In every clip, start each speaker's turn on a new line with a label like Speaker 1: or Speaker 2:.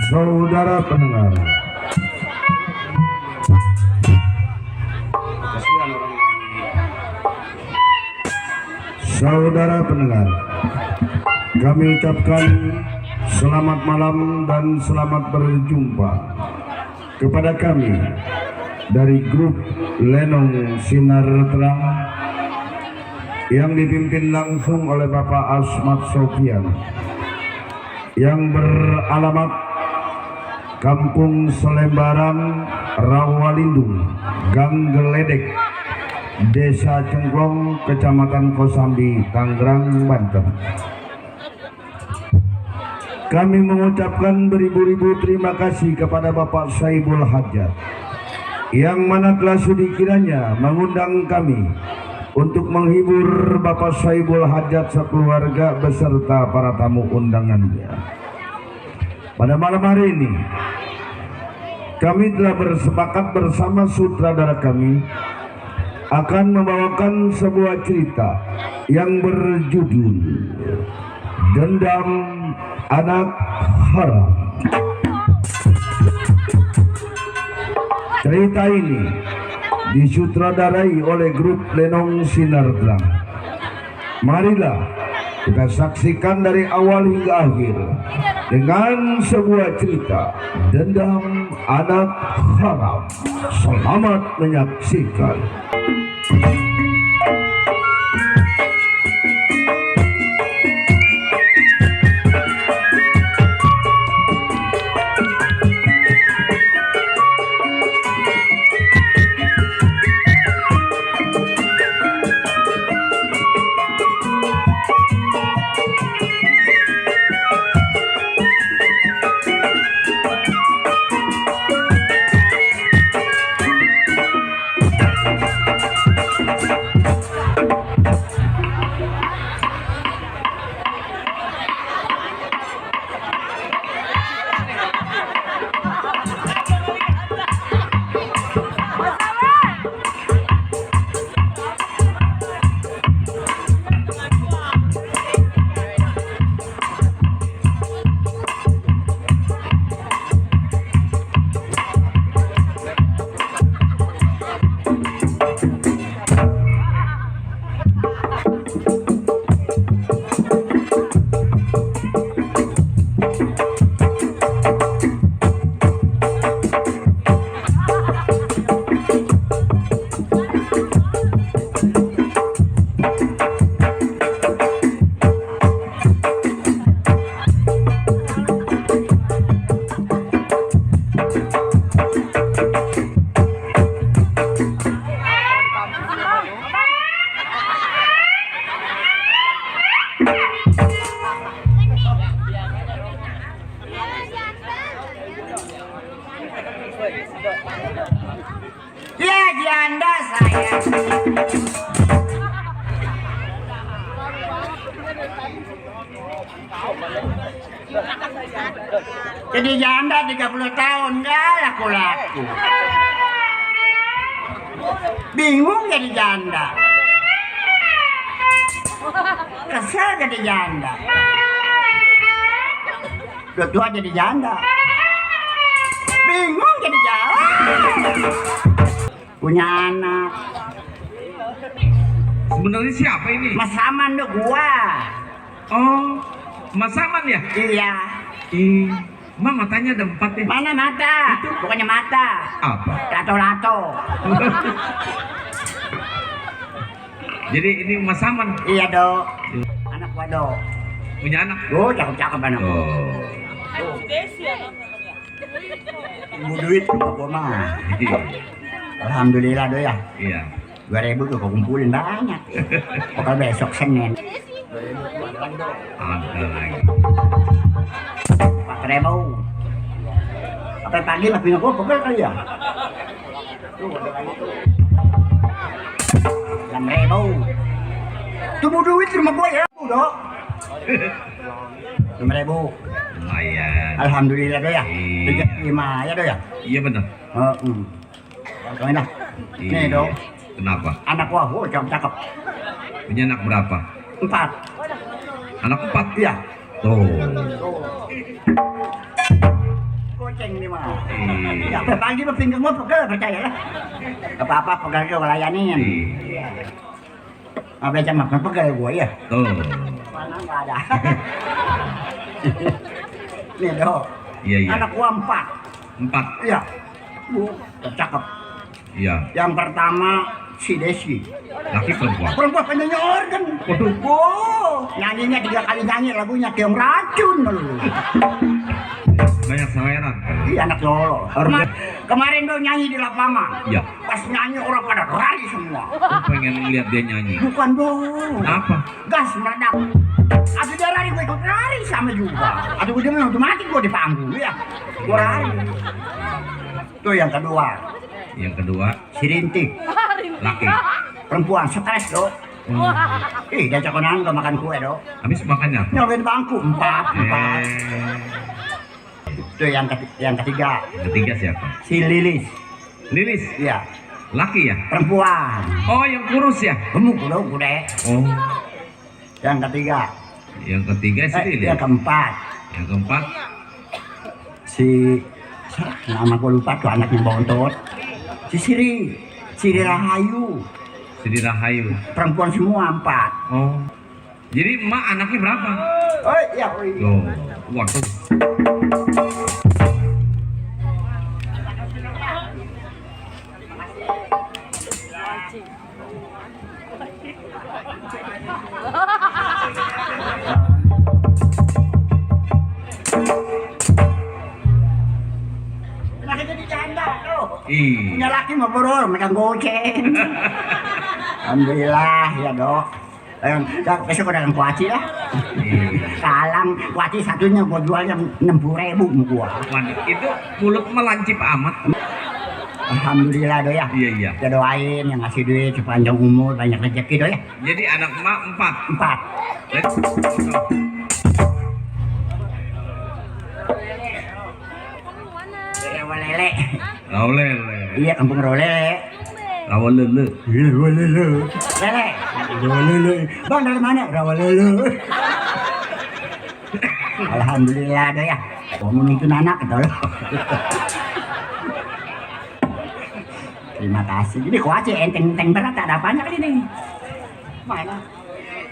Speaker 1: Saudara pendengar, saudara pendengar, kami ucapkan selamat malam dan selamat berjumpa kepada kami dari grup Lenong Sinar Terang yang dipimpin langsung oleh Bapak Asmat Sofian yang beralamat Kampung Selembaran, Rawalindung, Gang Geledek, Desa Cengklong, Kecamatan Kosambi, Tangerang, Banten. Kami mengucapkan beribu-ribu terima kasih kepada Bapak Saibul Hajat yang mana telah sudi kiranya mengundang kami untuk menghibur Bapak Saibul Hajat sekeluarga beserta para tamu undangannya. Pada malam hari ini kami telah bersepakat bersama sutradara kami akan membawakan sebuah cerita yang berjudul Dendam Anak Haram. Cerita ini disutradarai oleh grup Lenong Sinar Terang. Marilah kita saksikan dari awal hingga akhir dengan sebuah cerita Dendam Anak Haram. Selamat menyaksikan.
Speaker 2: Ya janda saya. Jadi janda 30 tahun gak laku-laku. Bingung jadi janda. Kesel jadi janda. Udah tua jadi janda. Bingung jadi janda. Punya anak.
Speaker 3: Sebenarnya siapa ini?
Speaker 2: Mas Saman dong gua.
Speaker 3: Oh, Mas Saman ya?
Speaker 2: Iya.
Speaker 3: Mak matanya ada 4 ya?
Speaker 2: Mana mata? Itu bukannya mata.
Speaker 3: Apa?
Speaker 2: Lato-lato.
Speaker 3: Jadi ini Mas Saman?
Speaker 2: Iya dok. Anak gua dok.
Speaker 3: Punya anak?
Speaker 2: Oh cakep-cakep anak gua. Ibu duit rumah gua mah. Alhamdulillah dok ya.
Speaker 3: Iya.
Speaker 2: 2.000 tuh gua kumpulin banyak. Pokoknya besok Senin.
Speaker 3: Ada lagi.
Speaker 2: 4.000. Sampai pagi lah punya gua pegel kali ya. 6.000. Tunggu duit rumah gua ya, dok. 5.000.
Speaker 3: Lumayan.
Speaker 2: Alhamdulillah do ya.
Speaker 3: Iya.
Speaker 2: 35 ya do ya.
Speaker 3: Iya benar.
Speaker 2: Contohnya dah. Nih do.
Speaker 3: Kenapa?
Speaker 2: Anak gua, cakep.
Speaker 3: Punya anak berapa?
Speaker 2: 4.
Speaker 3: Anak 4?
Speaker 2: Iya.
Speaker 3: Tuh.
Speaker 2: Kucing ini mah.
Speaker 3: Iya.
Speaker 2: Ya, pagi pinggang gua pegel percayalah. Apa-apa pegel gua layanin.
Speaker 3: Iya.
Speaker 2: Apa jam makan pegel gua ya.
Speaker 3: Tuh.
Speaker 2: Mana enggak ada. Nih do.
Speaker 3: Iya, iya.
Speaker 2: Anak gua 4.
Speaker 3: 4.
Speaker 2: Iya. Bu, cakep.
Speaker 3: Iya.
Speaker 2: Yang pertama si Desi.
Speaker 3: Laki perempuan.
Speaker 2: Perempuan penyanyi organ.
Speaker 3: Waduh.
Speaker 2: Oh, nyanyinya 3 kali nyanyi lagunya keong racun lu.
Speaker 3: Banyak saweran.
Speaker 2: Iya anak Solo. Kemarin tuh nyanyi di lapangan.
Speaker 3: Iya.
Speaker 2: Pas nyanyi orang pada lari semua.
Speaker 3: Aku pengen lihat dia nyanyi.
Speaker 2: Bukan dong.
Speaker 3: Apa?
Speaker 2: Gas meledak. Aduh dia lari, gue ikut lari sama juga. Aduh dia memang otomatis gue di panggung ya. Gue lari. Tuh yang kedua.
Speaker 3: Yang kedua,
Speaker 2: Si Rintik.
Speaker 3: laki.
Speaker 2: Perempuan stres dok. Ih dia cakonan gak makan kue dok.
Speaker 3: Habis makannya.
Speaker 2: Nyolokin bangku 4. Tuh yang ketiga.
Speaker 3: Yang ketiga siapa?
Speaker 2: Si Lilis.
Speaker 3: Lilis.
Speaker 2: Iya.
Speaker 3: Laki ya?
Speaker 2: Perempuan.
Speaker 3: Oh, yang kurus ya?
Speaker 2: Gemuk dong gede.
Speaker 3: Oh.
Speaker 2: Yang ketiga.
Speaker 3: Yang ketiga si Lilis.
Speaker 2: Yang keempat.
Speaker 3: Yang keempat,
Speaker 2: Si nama gue lupa tuh anaknya bontot. Si Siri Rahayu.
Speaker 3: Sidi Rahayu.
Speaker 2: Perempuan semua 4.
Speaker 3: Oh. Jadi emak anaknya berapa?
Speaker 2: Oh iya.
Speaker 3: Loh, waduh.
Speaker 2: Laki jadi janda tuh. Punya
Speaker 3: Ih.
Speaker 2: laki mau borol, mereka goceng. Alhamdulillah ya dok. Besok udah kuaci lah. Kalang kuaci satunya gua jualnya 60.000 gua.
Speaker 3: Waduh, itu mulut melancip amat.
Speaker 2: Alhamdulillah do ya.
Speaker 3: Iya, iya.
Speaker 2: Kita doain yang ngasih duit sepanjang umur banyak rezeki do ya.
Speaker 3: Jadi anak emak 4.
Speaker 2: 4. Rawalele.
Speaker 3: Rawalele.
Speaker 2: Iya kampung Rawalele.
Speaker 3: Rawalele.
Speaker 2: Iya Rawalele. Lele. Rawalele. Bang dari mana? Rawalele. Alhamdulillah do ya. Ngomong itu anak gitu loh. Terima kasih. Jadi kuaci enteng berat ada apanya kali ini? Mana?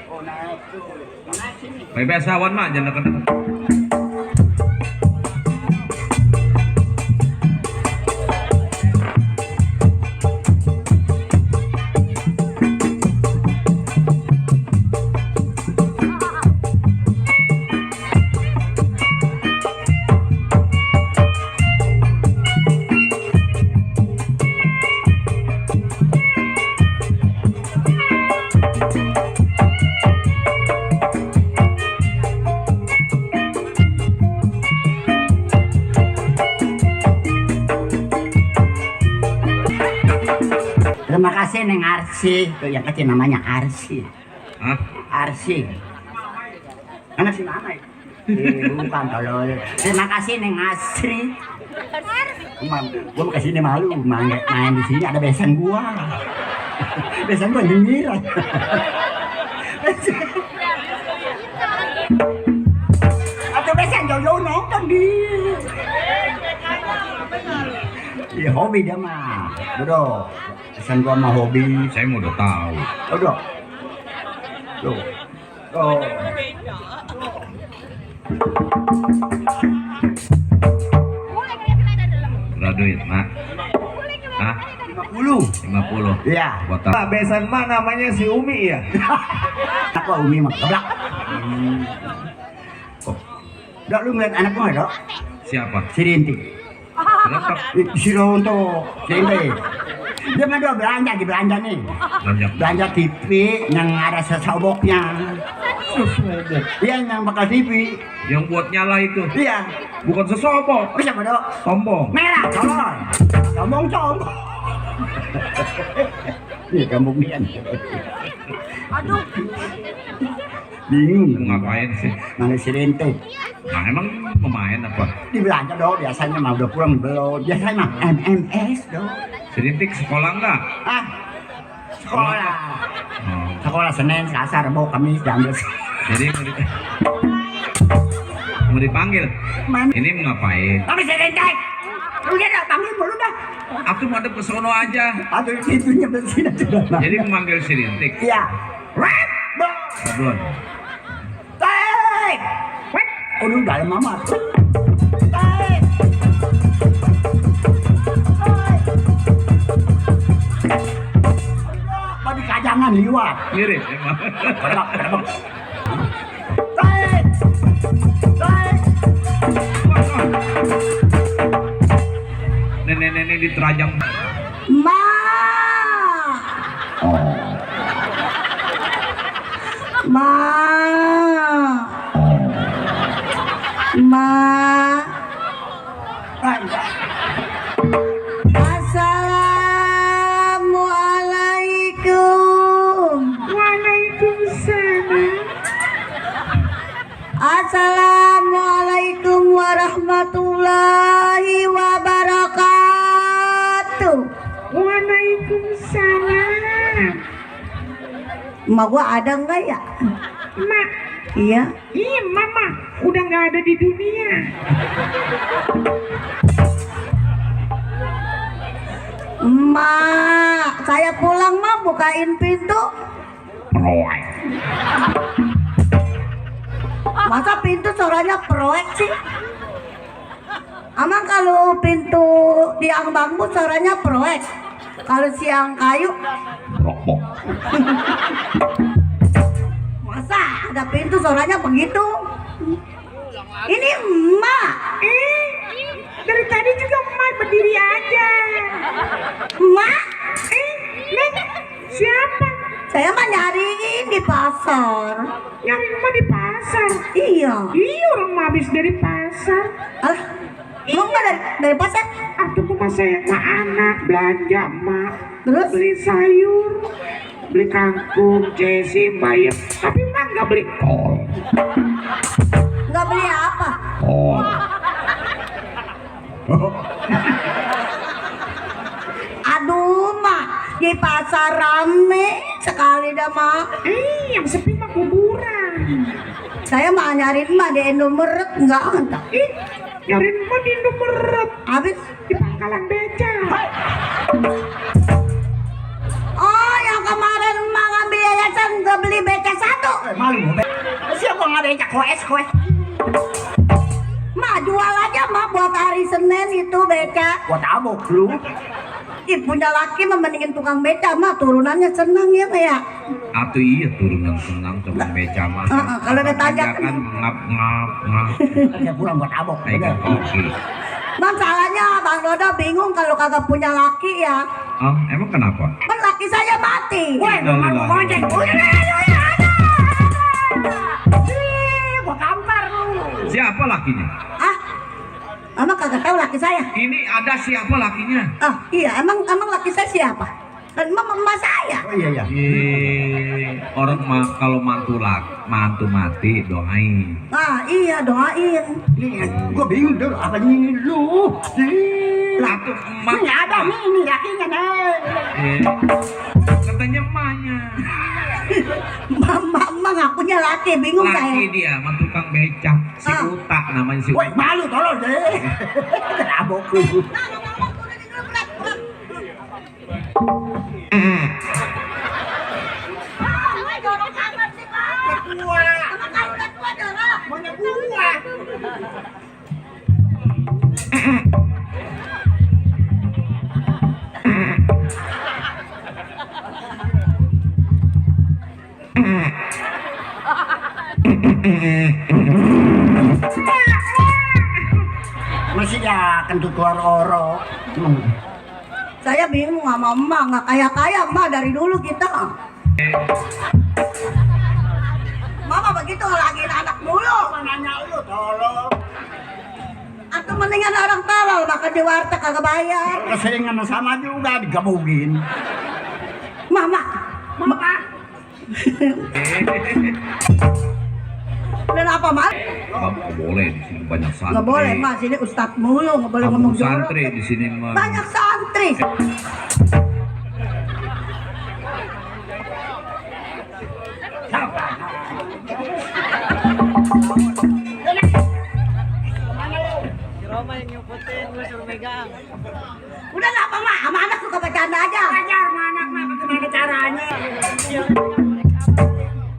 Speaker 2: Oh naik tuh. Naik sini.
Speaker 3: Baik biasa awan mak jangan kena.
Speaker 2: Terima kasih Neng Arsi. Tuh yang kecil namanya Arsi.
Speaker 3: Hah?
Speaker 2: Arsi. Anak si mama itu. Bukan tolol. Terima kasih Neng Asri. Gua mau kesini malu main di sini ada besan gua. Besan gua nyinyiran. Atau besan jauh-jauh nonton di. Iya hobi dia mah. Dodo. Besan gua mah hobi.
Speaker 3: Saya mau udah tahu.
Speaker 2: Dodo. Tuh. Oh.
Speaker 3: Berapa duit mak? Hah?
Speaker 2: 50.
Speaker 3: 50.
Speaker 2: Iya.
Speaker 3: Buat tahu.
Speaker 1: Pak besan mah namanya si Umi ya.
Speaker 2: Apa Umi mah keblak. Dok lu ngeliat anak gua dok?
Speaker 3: Siapa?
Speaker 2: Si Rintik.
Speaker 3: Kenapa?
Speaker 2: Si Ronto. Si Rintik. Dia mah belanja di belanja nih.
Speaker 3: Banyak.
Speaker 2: Belanja TV yang ada sesoboknya. Iya yang bakal TV.
Speaker 3: Yang buat nyala itu.
Speaker 2: Iya.
Speaker 3: Bukan sesobok.
Speaker 2: Oh siapa dok?
Speaker 3: Sombong.
Speaker 2: Merah color. Sombong. Iya kampung dia. Aduh. Bingung.
Speaker 3: Mau ngapain sih?
Speaker 2: Mana si Rintik.
Speaker 3: Nah, emang pemain apa?
Speaker 2: Di belanja dong, biasanya mah udah pulang belum. Biasanya mah MMS dong.
Speaker 3: Sedikit sekolah enggak?
Speaker 2: Ah, sekolah.
Speaker 3: Oh,
Speaker 2: Sekolah Senin, Selasa, Rabu, Kamis, diambil.
Speaker 3: jadi mau dipanggil.
Speaker 2: Mana?
Speaker 3: Ini mau ngapain?
Speaker 2: Tapi si Rintik. Udah dah, panggil dulu dah.
Speaker 3: Aku mau ke sono aja.
Speaker 2: Aduh, pintunya bersih sudah.
Speaker 3: Jadi memanggil si Rintik.
Speaker 2: Iya. Wait,
Speaker 3: Sablon.
Speaker 2: Tarik. Wait. Udah dalam mama. Tarik. Bagi kajangan liwat.
Speaker 3: Mirip emang.
Speaker 2: Berbak, berbak. Tarik. Tarik.
Speaker 3: Nenek-nenek diterajang.
Speaker 2: Ma. Ma. Ma. Assalamualaikum. Waalaikumsalam. Assalamualaikum warahmatullahi wabarakatuh.
Speaker 4: Waalaikumsalam.
Speaker 2: Emak gua ada enggak ya?
Speaker 4: Mak,
Speaker 2: Iya.
Speaker 4: iya mama udah nggak ada di dunia.
Speaker 2: Emak, saya pulang mah bukain pintu. Masa pintu suaranya proyek sih? Emang kalau pintu tiang bambu suaranya proyek. Kalau siang kayu, masa ada pintu suaranya begitu? Ini emak.
Speaker 4: Dari tadi juga emak berdiri aja.
Speaker 2: Emak,
Speaker 4: Neng, siapa?
Speaker 2: saya mah nyariin di pasar.
Speaker 4: Nyari emak di pasar.
Speaker 2: Iya.
Speaker 4: Iya orang emak habis dari pasar.
Speaker 2: Alah, emang nggak dari pasar?
Speaker 4: Aku cuma saya sama anak belanja emak.
Speaker 2: Terus?
Speaker 4: Beli sayur, beli kangkung, jesi, bayam. Tapi emak nggak beli kol.
Speaker 2: Nggak beli apa? Aduh, mak, di pasar rame sekali dah, mak.
Speaker 4: Yang sepi mah kuburan.
Speaker 2: Saya mah nyariin mah di Indomaret nggak ada.
Speaker 4: Nyari emak di Indomaret.
Speaker 2: Habis,
Speaker 4: Di pangkalan beca.
Speaker 2: oh yang kemarin emak ngambil yayasan nggak beli beca satu. Malu, siapa nggak beca koes. Mak jual aja mak buat hari Senin itu beca. Buat abok lu. Ih, punya laki mah mendingin tukang beca mah turunannya senang ya mak ya.
Speaker 3: Atau iya turunan senang tukang beca mah.
Speaker 2: Kalau ada tanjakan.
Speaker 3: kan ngap.
Speaker 2: Dia pulang buat abok.
Speaker 3: Kayak kopi.
Speaker 2: Masalahnya Bang Dodo bingung kalau kagak punya laki ya.
Speaker 3: Oh, emang kenapa?
Speaker 2: Kan laki saya mati. Woi,
Speaker 3: Lah, lah,
Speaker 2: gonceng. Gua kampar lu.
Speaker 3: Siapa lakinya?
Speaker 2: Ah, emang kagak tahu laki saya?
Speaker 3: Ini ada siapa lakinya?
Speaker 2: Ah, iya, emang laki saya siapa? Kan mama saya. Oh iya.
Speaker 3: Orang kalau mantu mati doain.
Speaker 2: Ah, iya doain. Gua bingung dulu apa ini lu?
Speaker 3: Lah tuh emak.
Speaker 2: Ini ada nih, ini lakinya nih.
Speaker 3: Katanya emaknya.
Speaker 2: Mama ngakunya laki, bingung saya.
Speaker 3: Laki dia, mah tukang becak. Si Uta namanya si
Speaker 2: Woi,
Speaker 3: Uta.
Speaker 2: malu tolong deh. Abok lu. Masih ya kentut keluar oro. Saya bingung sama emak, nggak kaya emak dari dulu kita. Mama begitu lagi anak mulu. Nanya lu tolong. Atau mendingan orang tolol makan di warteg kagak bayar. Keseringan sama juga digabungin. Mama.
Speaker 5: Dan apa mas?
Speaker 3: Nggak boleh di sini banyak santri.
Speaker 5: Nggak boleh mas, ini ustadz mulu, nggak boleh
Speaker 3: Kamu
Speaker 5: ngomong jorok.
Speaker 3: santri di sini mah.
Speaker 5: Banyak santri. Udah nggak apa mak, sama anak suka bercanda aja.
Speaker 2: Ajar sama anak mah bagaimana caranya?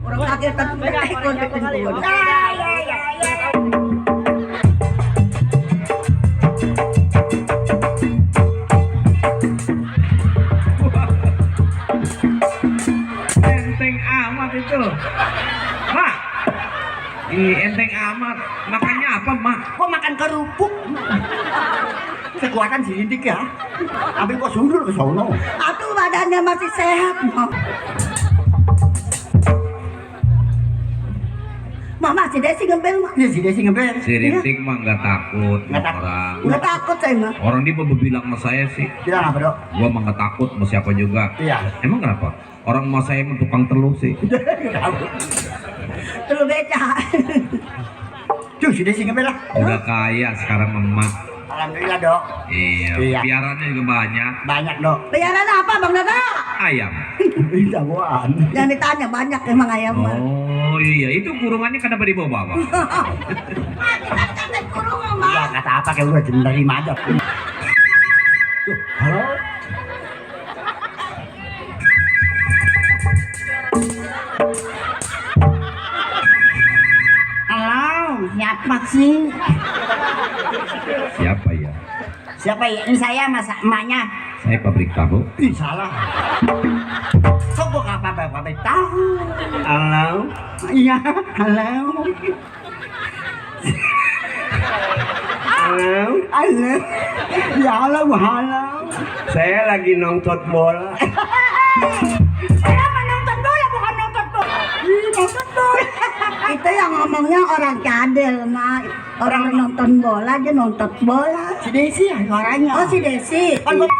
Speaker 5: Orang sakit tapi ikut ikut.
Speaker 2: Ya.
Speaker 3: Enteng amat itu. Mak. Ih, enteng amat. Makannya apa, Mak?
Speaker 2: Kok makan kerupuk? Kekuatan si Indik ya. Tapi kok sundur ke sono?
Speaker 5: Atuh badannya masih sehat mak. Mama si Desi ngembel mak.
Speaker 2: Ya si Desi ngebel.
Speaker 3: Si Rintik mah nggak takut sama
Speaker 2: Nggak takut.
Speaker 3: orang.
Speaker 5: Nggak takut saya mah.
Speaker 3: Orang dia mau bilang sama saya sih.
Speaker 2: Bilang apa dok?
Speaker 3: Gua mah nggak takut sama siapa juga.
Speaker 2: Iya.
Speaker 3: Emang kenapa? Orang mau saya mah tukang telur sih.
Speaker 5: Terus beca.
Speaker 2: Tuh si Desi ngebel lah.
Speaker 3: Udah kaya sekarang emak.
Speaker 2: Alhamdulillah dok.
Speaker 3: Iya.
Speaker 2: Iya.
Speaker 3: Piarannya juga banyak.
Speaker 2: Banyak dok.
Speaker 5: Bayaran apa bang Dada?
Speaker 3: Ayam.
Speaker 2: Jagoan.
Speaker 5: Yang ditanya banyak emang ayam mah.
Speaker 3: Oh iya, itu kurungannya kenapa dibawa-bawa?
Speaker 5: Kata kurung
Speaker 2: Ya
Speaker 5: mak.
Speaker 2: kata apa kayak udah nerima aja. Tuh, halo.
Speaker 5: Halo, siapa sih?
Speaker 3: Siapa ya?
Speaker 2: Siapa ya? Ini saya mas emaknya.
Speaker 3: Saya pabrik tahu.
Speaker 2: Ih salah. Kok gua apa tahu? Halo. Iya, halo.
Speaker 1: Halo,
Speaker 2: Halo. Ya halo, halo.
Speaker 1: saya lagi nonton bola.
Speaker 5: Saya mah nonton bola bukan nonton bola. Nonton bola. Itu yang ngomongnya orang cadel mak. Orang nonton bola aja nonton bola.
Speaker 2: Si Desi ya suaranya.
Speaker 5: Oh si Desi.
Speaker 2: Kan gua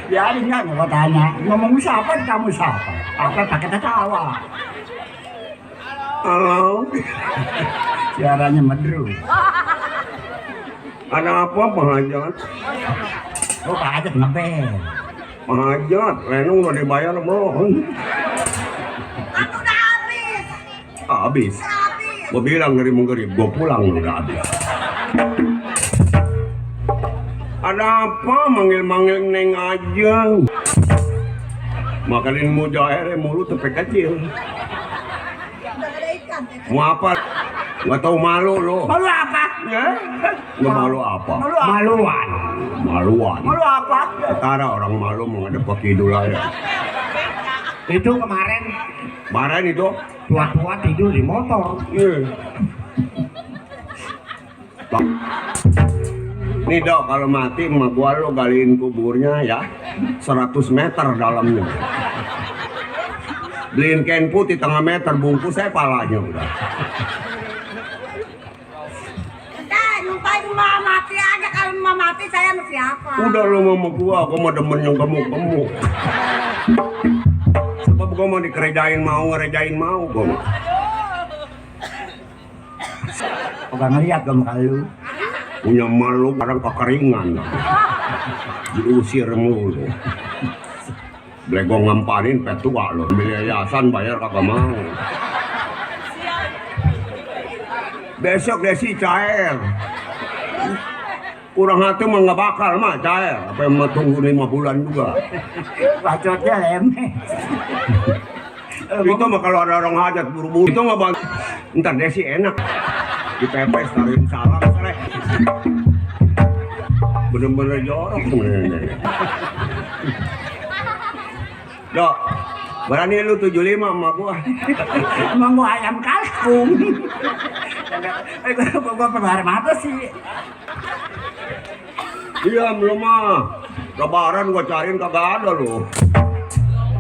Speaker 2: Ya ingat gua tanya, ngomong siapa kamu siapa? Apa pakai tertawa?
Speaker 1: Halo,
Speaker 2: Suaranya medru.
Speaker 1: ada apa Pak Hajat?
Speaker 2: Oh Pak Hajat ngebel.
Speaker 1: Pak Hajat, Lenung udah dibayar belum?
Speaker 5: Aku udah habis.
Speaker 1: Habis.
Speaker 5: Habis.
Speaker 1: Gua bilang ngerib-ngerib, gua pulang udah habis. Ada apa manggil-manggil Neng aja? Makanin mujair mulut sampai kecil.
Speaker 5: Udah ada ikan.
Speaker 1: Mau apa? Nggak tahu malu lo.
Speaker 2: Malu apa?
Speaker 1: Ya? Nggak malu apa?
Speaker 2: Maluan.
Speaker 1: Maluan.
Speaker 2: Malu apa?
Speaker 1: Setara orang malu menghadap ke kidul aja.
Speaker 2: Itu kemarin
Speaker 1: Kemarin itu?
Speaker 2: tua-tua tidur di motor.
Speaker 1: Iya. Nih dok, kalau mati emak gua lo galiin kuburnya ya 100 meter dalamnya. Beliin kain putih tengah meter, bungkus saya palanya udah.
Speaker 5: Udah, nyumpain emak mati aja. Kalau emak mati saya sama siapa?
Speaker 1: Udah lo mama gua mau demen yang gemuk-gemuk. Sebab gua mau dikerejain mau, ngerejain mau gua.
Speaker 2: Gak ngeliat gak muka lu.
Speaker 1: Punya malu kadang kekeringan. Diusir mulu. Blegong ngampanin petua lo. Beli yayasan bayar kagak mau. Besok Desi cair. Kurang hati mah nggak bakal mah cair. Apa yang mau tunggu 5 bulan juga.
Speaker 2: Bacotnya lemes.
Speaker 1: Itu mah kalau ada orang hajat buru-buru itu nggak bantu. Ntar Desi enak. Dipepes taruhin salam sore. Bener-bener jorok sebenarnya. Dok, berani lu 75 sama gua.
Speaker 2: Emang gua ayam kalkun. Gua pengaruh mata sih.
Speaker 1: Diam lu mah. Lebaran gua cariin kagak ada lu.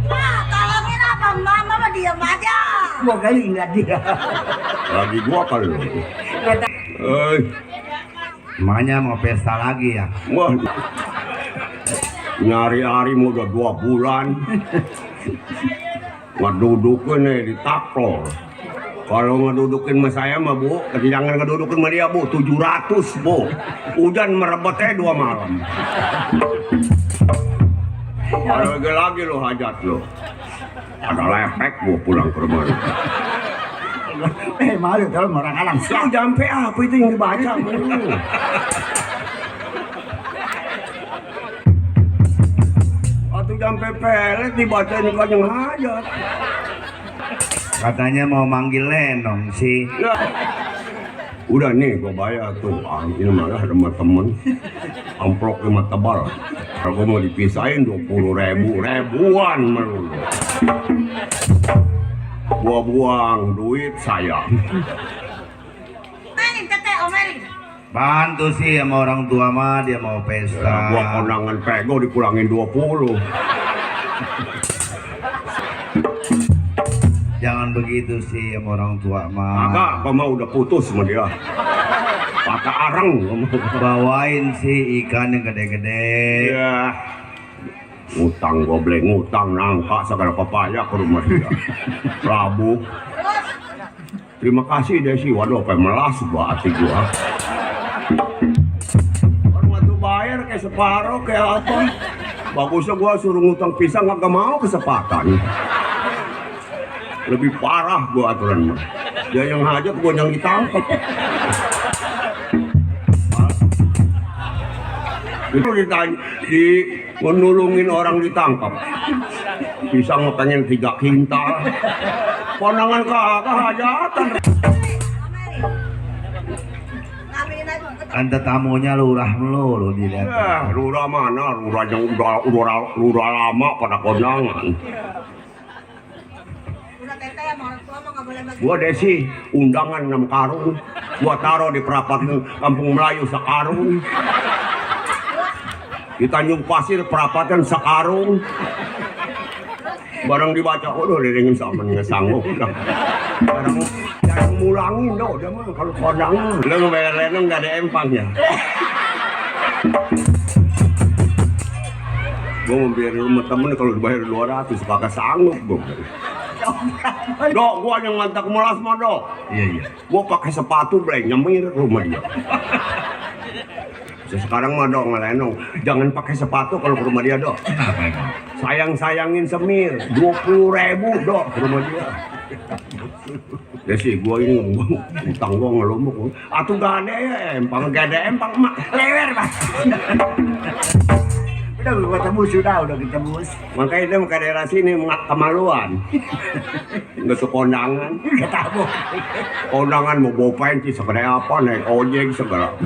Speaker 5: Mak, tolongin apa? Mama mah diam aja.
Speaker 2: Gua kali ingat dia.
Speaker 1: Lagi gua kali lu.
Speaker 3: Makanya mau pesta lagi ya.
Speaker 1: Wah. Nyari-hari mau udah 2 bulan. Ngedudukin nih di taklor. Kalau ngedudukin sama saya mah bu, jangan ngedudukin sama dia bu, 700 bu. Hujan merebetnya 2 malam. Kalau lagi lo hajat lo. Ada lepek bu pulang ke rumah.
Speaker 2: Malu kalau orang alam
Speaker 1: Lu
Speaker 2: siap.
Speaker 1: jampe apa itu yang dibaca bu? Waktu jampe pelet dibacain Kanjeng Hajat.
Speaker 3: Katanya mau manggil Lenong sih.
Speaker 1: Nah, udah nih gua bayar tuh. Ini malah ada temen amplop lima tebal. Kalau gua mau dipisahin 20.000 ribuan melulu. Gua buang duit saya.
Speaker 5: Omelin, teteh, omelin.
Speaker 3: Bantu sih sama orang tua mah, dia mau pesta.
Speaker 1: Gua kondangan pego dikurangin 20.
Speaker 3: Jangan begitu sih sama orang tua mah.
Speaker 1: Agak, gua mah udah putus sama dia. Patah arang.
Speaker 3: Bawain sih ikan yang gede-gede.
Speaker 1: Iya. Ngutang gobleng, ngutang nangka segala papaya ke rumah dia. Rabu. Terima kasih Desi. Waduh, apa melas buat hati gua. Orang waktu bayar kayak separuh kayak apa? Bagusnya gua suruh ngutang pisang nggak mau kesempatan. Lebih parah gua aturan mah. Dia yang hajat gua yang ditangkap. Itu ditanya, menulungin orang ditangkap. Pisang pengen 3 kintal. Kondangan kakak hajatan.
Speaker 5: Ambilin aja.
Speaker 3: Anda tamunya lurah melulu dilihat.
Speaker 1: Lurah mana? Lurah yang lurah lama pada kondangan.
Speaker 5: Udah teteh sama orang tua mah nggak boleh bagi.
Speaker 1: Gua Desi undangan 6 karung. Gua taruh di perapat Kampung Melayu sekarung.
Speaker 5: Gua
Speaker 1: Di Tanjung Pasir perapatan Sakarung. Barang dibaca, udah diringin sama nggak sanggup. Barang jangan mulangin dong, dia mah kalau kondangan. Lu ngebayar lenong nggak ada empangnya. Gue mau biar rumah temen kalau dibayar 200 kagak sanggup gue. Dok, gue yang ngantak melas mah dok.
Speaker 3: Iya.
Speaker 1: Gue pakai sepatu bre nyemir rumah dia. Sekarang mah dok ngelenong, jangan pakai sepatu kalau ke rumah dia dok.
Speaker 3: Kenapa emang?
Speaker 1: Sayang-sayangin semir 20.000 dok ke rumah dia. Ya sih gua ini utang gua ngelumbuk. Atuh gak ada ya empang, gak ada empang mak lewer mas.
Speaker 2: Udah gua tebus sudah, udah ditebus.
Speaker 1: Makanya dia ke daerah sini kemaluan. Nggak tuh kondangan.
Speaker 2: Gak tahu.
Speaker 1: Kondangan mau bawa pensi segala apa naik ojek segala.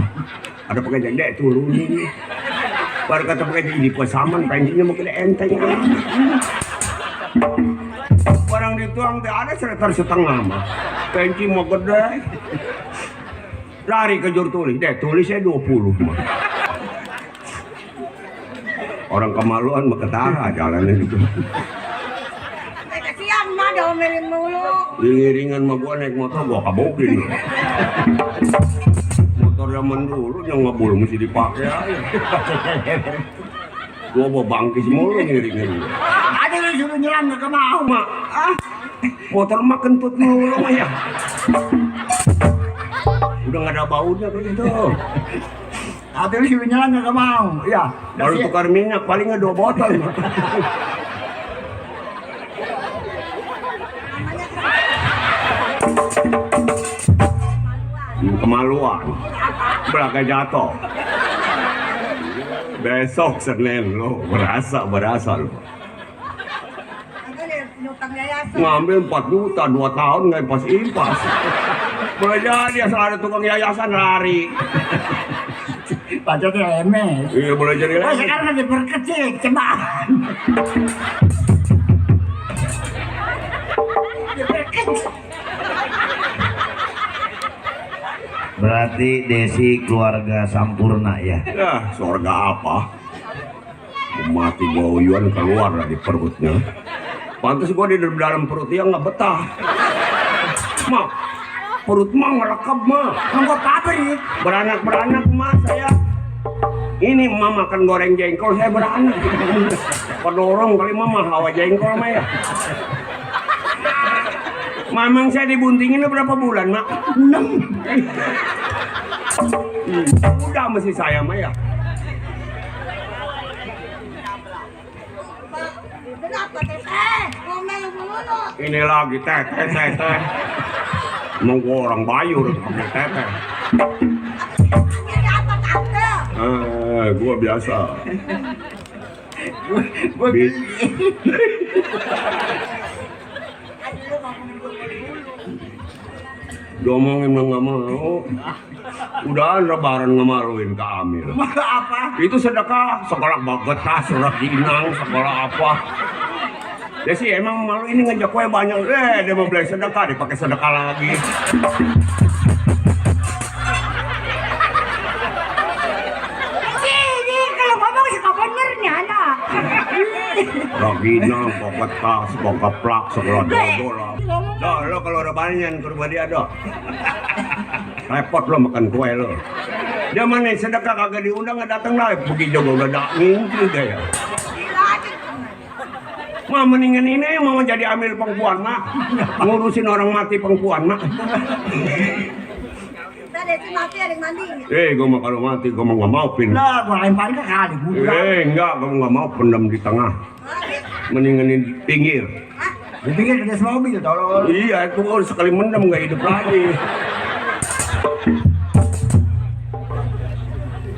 Speaker 1: Ada pekerjaan dek turunin. Baru kata pekerjaan di pesaman pensinya mungkin enteng. Barang dituang ada setengah mah. Pensi mau gede. Lari ke jur tulis, dek tulisnya 20 mah. Orang kemaluan mah ketara jalannya gitu.
Speaker 5: Kasihan mah diomelin mulu.
Speaker 1: Iringan mah gua naik motor gua kabokin. Motor zaman dulu yang ngebul mesti dipakai aja. Gua bawa bangkis mulu ngiringin.
Speaker 2: Ada yang suruh nyelam gak mau.
Speaker 1: Mak, motor mah kentut mulu mah ya. Udah gak ada baunya gitu.
Speaker 2: Ada yang suruh nyelam gak mau. Ya.
Speaker 1: Kalau tukar minyak palingnya 2 botol. Kemaluan. Belakang jatuh. Besok Senin lo berasa lo. Ngambil 4 juta 2 tahun nggak impas. Boleh jadi asal ada tukang yayasan lari.
Speaker 2: Pacarnya emes.
Speaker 1: Iya boleh jadi
Speaker 2: Wah
Speaker 1: lagi.
Speaker 2: sekarang diperkecil cebaan.
Speaker 3: Berarti Desi keluarga sampurna ya.
Speaker 1: Ya surga apa? Mati goyuan keluar dari perutnya. Pantas gua di dalam perut dia nggak betah. Mak, perut mah ngerekap mah.
Speaker 2: Nggak pabrik.
Speaker 1: Beranak mah saya. Ini mama makan goreng jengkol saya beranak. Kedorong kali mama hawa jengkol mah ya. Mamang saya dibuntingin berapa bulan mak? 6. Udah mesti saya mah ya.
Speaker 5: Kenapa teteh? Ngomel mulu.
Speaker 1: Ini lagi teh. Emang gua orang Bayu udah pakai teh.
Speaker 5: Ini apa tante?
Speaker 1: Gua biasa.
Speaker 2: Gue
Speaker 1: Bi- Diomongin mah nggak mau. Udah lebaran ngemaluin ke Amir.
Speaker 2: apa?
Speaker 1: Itu sedekah sekolah bagetas, sekolah dinang, sekolah apa. Ya sih emang malu ini ngajak kue banyak. Dia mau beli sedekah, dipakai sedekah lagi.
Speaker 5: Ini kalau ngomong suka benernya anak.
Speaker 1: Sekolah dinang, bagetas, sekolah keplak, sekolah dodol lah. Dah, lo kalau ada banyak ke rumah dia dah. Repot lo makan kue lo. Dia mana sedekah kagak diundang nggak datang lah. Pergi juga udah dak ngintri dia ya. Mah mendingan ini mau jadi amil pengpuan mak. Ngurusin orang mati pengpuan mak.
Speaker 5: Tadi si mati ada yang mandiin.
Speaker 1: Gue mah kalau mati gue mah nggak mau pin.
Speaker 2: Lah, gue lemparin ke kali gue.
Speaker 1: Enggak, gue nggak mau pendam di tengah. Mendingan di pinggir.
Speaker 2: Gue pikir ada mobil tolong.
Speaker 1: Iya, itu kalau sekali mendam nggak hidup lagi.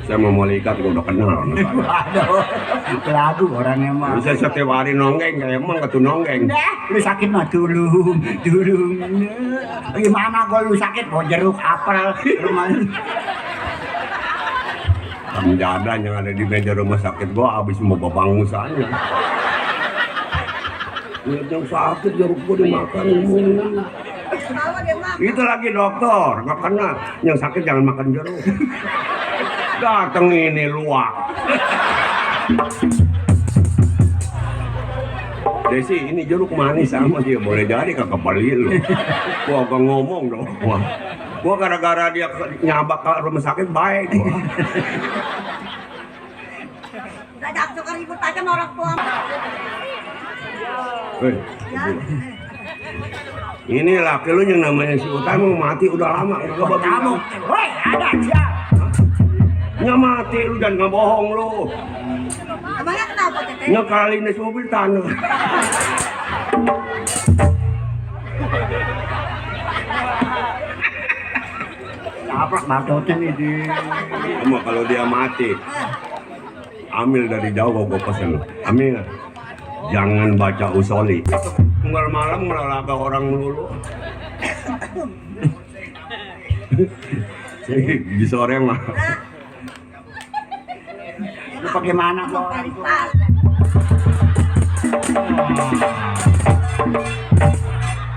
Speaker 1: Saya mau malaikat gue udah kenal.
Speaker 2: Aduh, lagu orangnya mah.
Speaker 1: Bisa setiap hari nonggeng, kayak emang ketu nonggeng.
Speaker 2: Lu sakit mah tulung. Gimana kalau lu sakit mau jeruk apel rumah.
Speaker 1: Penjadan yang ada di meja rumah sakit gua habis mau babangusanya. Lihat yang sakit jeruk gua dimakan mulu. Itu lagi dokter, nggak kena. Yang sakit jangan makan jeruk. Datang ini luak. Desi, ini jeruk manis sama dia, boleh jadi kakak beli lu. Gua gak ngomong dong. Gua gara-gara dia nyabak ke rumah sakit baik gua.
Speaker 5: Dadak suka ribut aja sama orang tua.
Speaker 1: Hei, ini laki lu yang namanya si Utai mau mati udah lama.
Speaker 2: Kamu, woi ada siap.
Speaker 1: Nya mati lu dan nggak bohong lu.
Speaker 5: Emangnya kenapa teteh?
Speaker 1: Nya kali nes mobil tanah.
Speaker 2: Apa batotnya nih di?
Speaker 1: Cuma kalau dia mati, ambil dari jauh gua pesen. Ambil. Jangan baca usoli. Tunggal malam melalaga orang melulu. Di sore mah.
Speaker 2: Lu bagaimana kok?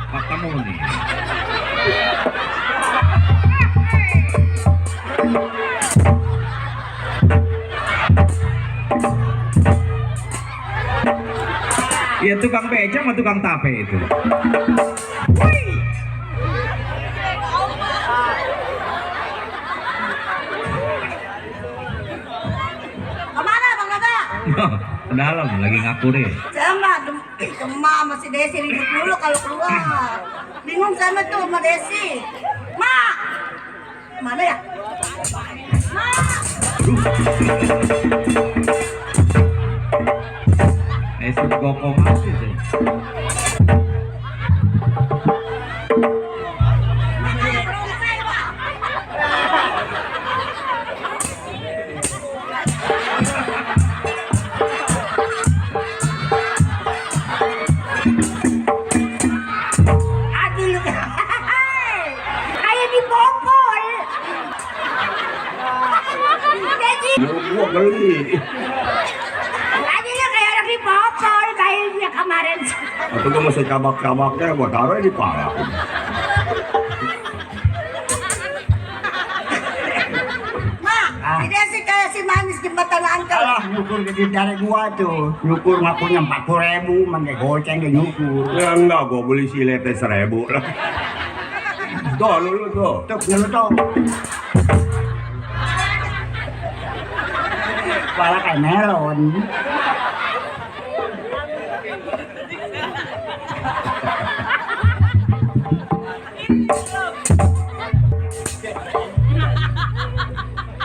Speaker 3: Ketemu nih. Ya tukang beca sama tukang tape itu.
Speaker 5: Kemana Bang Naga?
Speaker 3: Ke dalam lagi ngakuri.
Speaker 5: Saya nggak demam masih Desi ribut dulu kalau keluar. Bingung sama tuh sama Desi. Ma, mana ya? Ma,
Speaker 3: Esok goko masih tuh.
Speaker 5: aduh lu kayak dibobol. Desi,
Speaker 1: Gua beli.
Speaker 5: aduh lu kayak orang dibobol kayaknya kemarin.
Speaker 1: Atau gua masih cabak-cabaknya gua taruh di pala.
Speaker 5: Ma, si Desi kayak si manis jembatan angkel.
Speaker 2: Alah nyukur gede dari gua tuh. Nyukur ngakunya 40.000, mangke goceng dia nyukur.
Speaker 1: Ya enggak, gua beli silete 1.000 lah. Tuh, lu tuh.
Speaker 2: Tuh, lu tuh. Kepala kayak melon.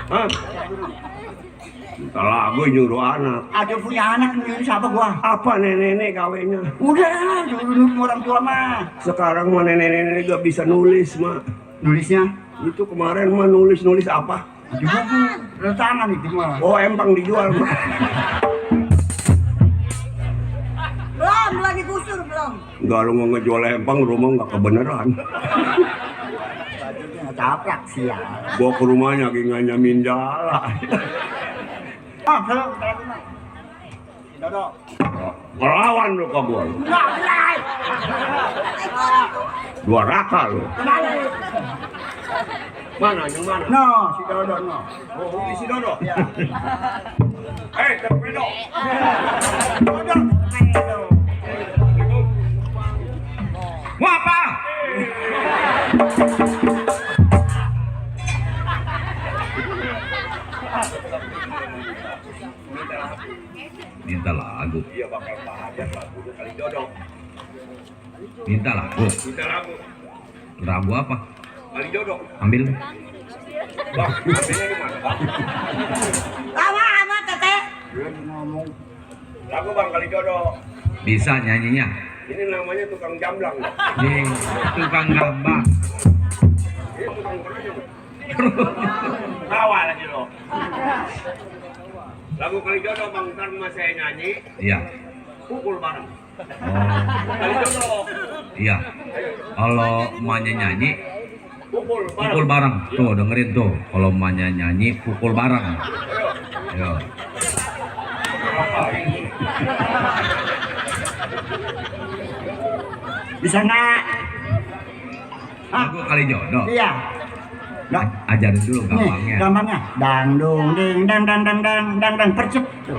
Speaker 1: Hah? Salah, gue nyuruh anak.
Speaker 2: Ada punya anak nih, siapa gua?
Speaker 1: Apa nenek-nenek kawinnya?
Speaker 2: Udah, dulu orang tua mah.
Speaker 1: Sekarang mah nenek-nenek gak bisa nulis, mah.
Speaker 2: Nulisnya
Speaker 1: Itu kemarin mah nulis apa?
Speaker 2: di buku, tangan itu mah.
Speaker 1: Oh, empang dijual, mah.
Speaker 5: Belum digusur belum.
Speaker 1: Enggak, lu mau ngejual empang, rumah nggak kebeneran.
Speaker 2: Bajunya caprak sih ya.
Speaker 1: Gua ke rumahnya lagi nganyamin jala.
Speaker 2: Ah, kalau Dodo.
Speaker 1: Melawan lu ke gua. Lu.
Speaker 2: Enggak, belai.
Speaker 1: Dua raka lu.
Speaker 2: Kemana?
Speaker 1: Mana, yang mana?
Speaker 2: No, si Dodo no.
Speaker 1: Oh, ini si Dodo.
Speaker 2: Ya.
Speaker 1: Torpedo.
Speaker 2: Dodo. Dodo.
Speaker 3: Wah apa? Minta lagu.
Speaker 1: Iya bakal bahagia lagu kali Dodo.
Speaker 3: Minta lagu.
Speaker 1: Kita lagu.
Speaker 3: Lagu apa?
Speaker 1: Kali Dodo.
Speaker 3: Ambil.
Speaker 1: Bang, ambilnya di mana, Bang?
Speaker 5: Lama teteh.
Speaker 2: Ngomong.
Speaker 1: Lagu Bang kali Dodo.
Speaker 3: Bisa nyanyinya.
Speaker 1: Ini namanya tukang jamblang.
Speaker 3: Nih, tukang gambang.
Speaker 1: Ini tukang kerunyuk. Tawa lagi lo. Lagu kali Dodo Bang, ntar mas saya nyanyi,
Speaker 3: Iya.
Speaker 1: pukul bareng.
Speaker 3: Oh,
Speaker 1: Kali Dodo,
Speaker 3: iya. Kalau emaknya nyanyi,
Speaker 1: pukul bareng.
Speaker 3: pukul bareng. Tuh, dengerin tuh. Kalau emaknya nyanyi, pukul bareng. Ayo.
Speaker 2: Bisa nggak?
Speaker 3: Lagu kali jodoh.
Speaker 2: Iya. Nah,
Speaker 3: Ajarin dulu
Speaker 2: nih,
Speaker 3: gampangnya.
Speaker 2: gampangnya dangdung ding dang dang dang dang dang dang percep. Tuh.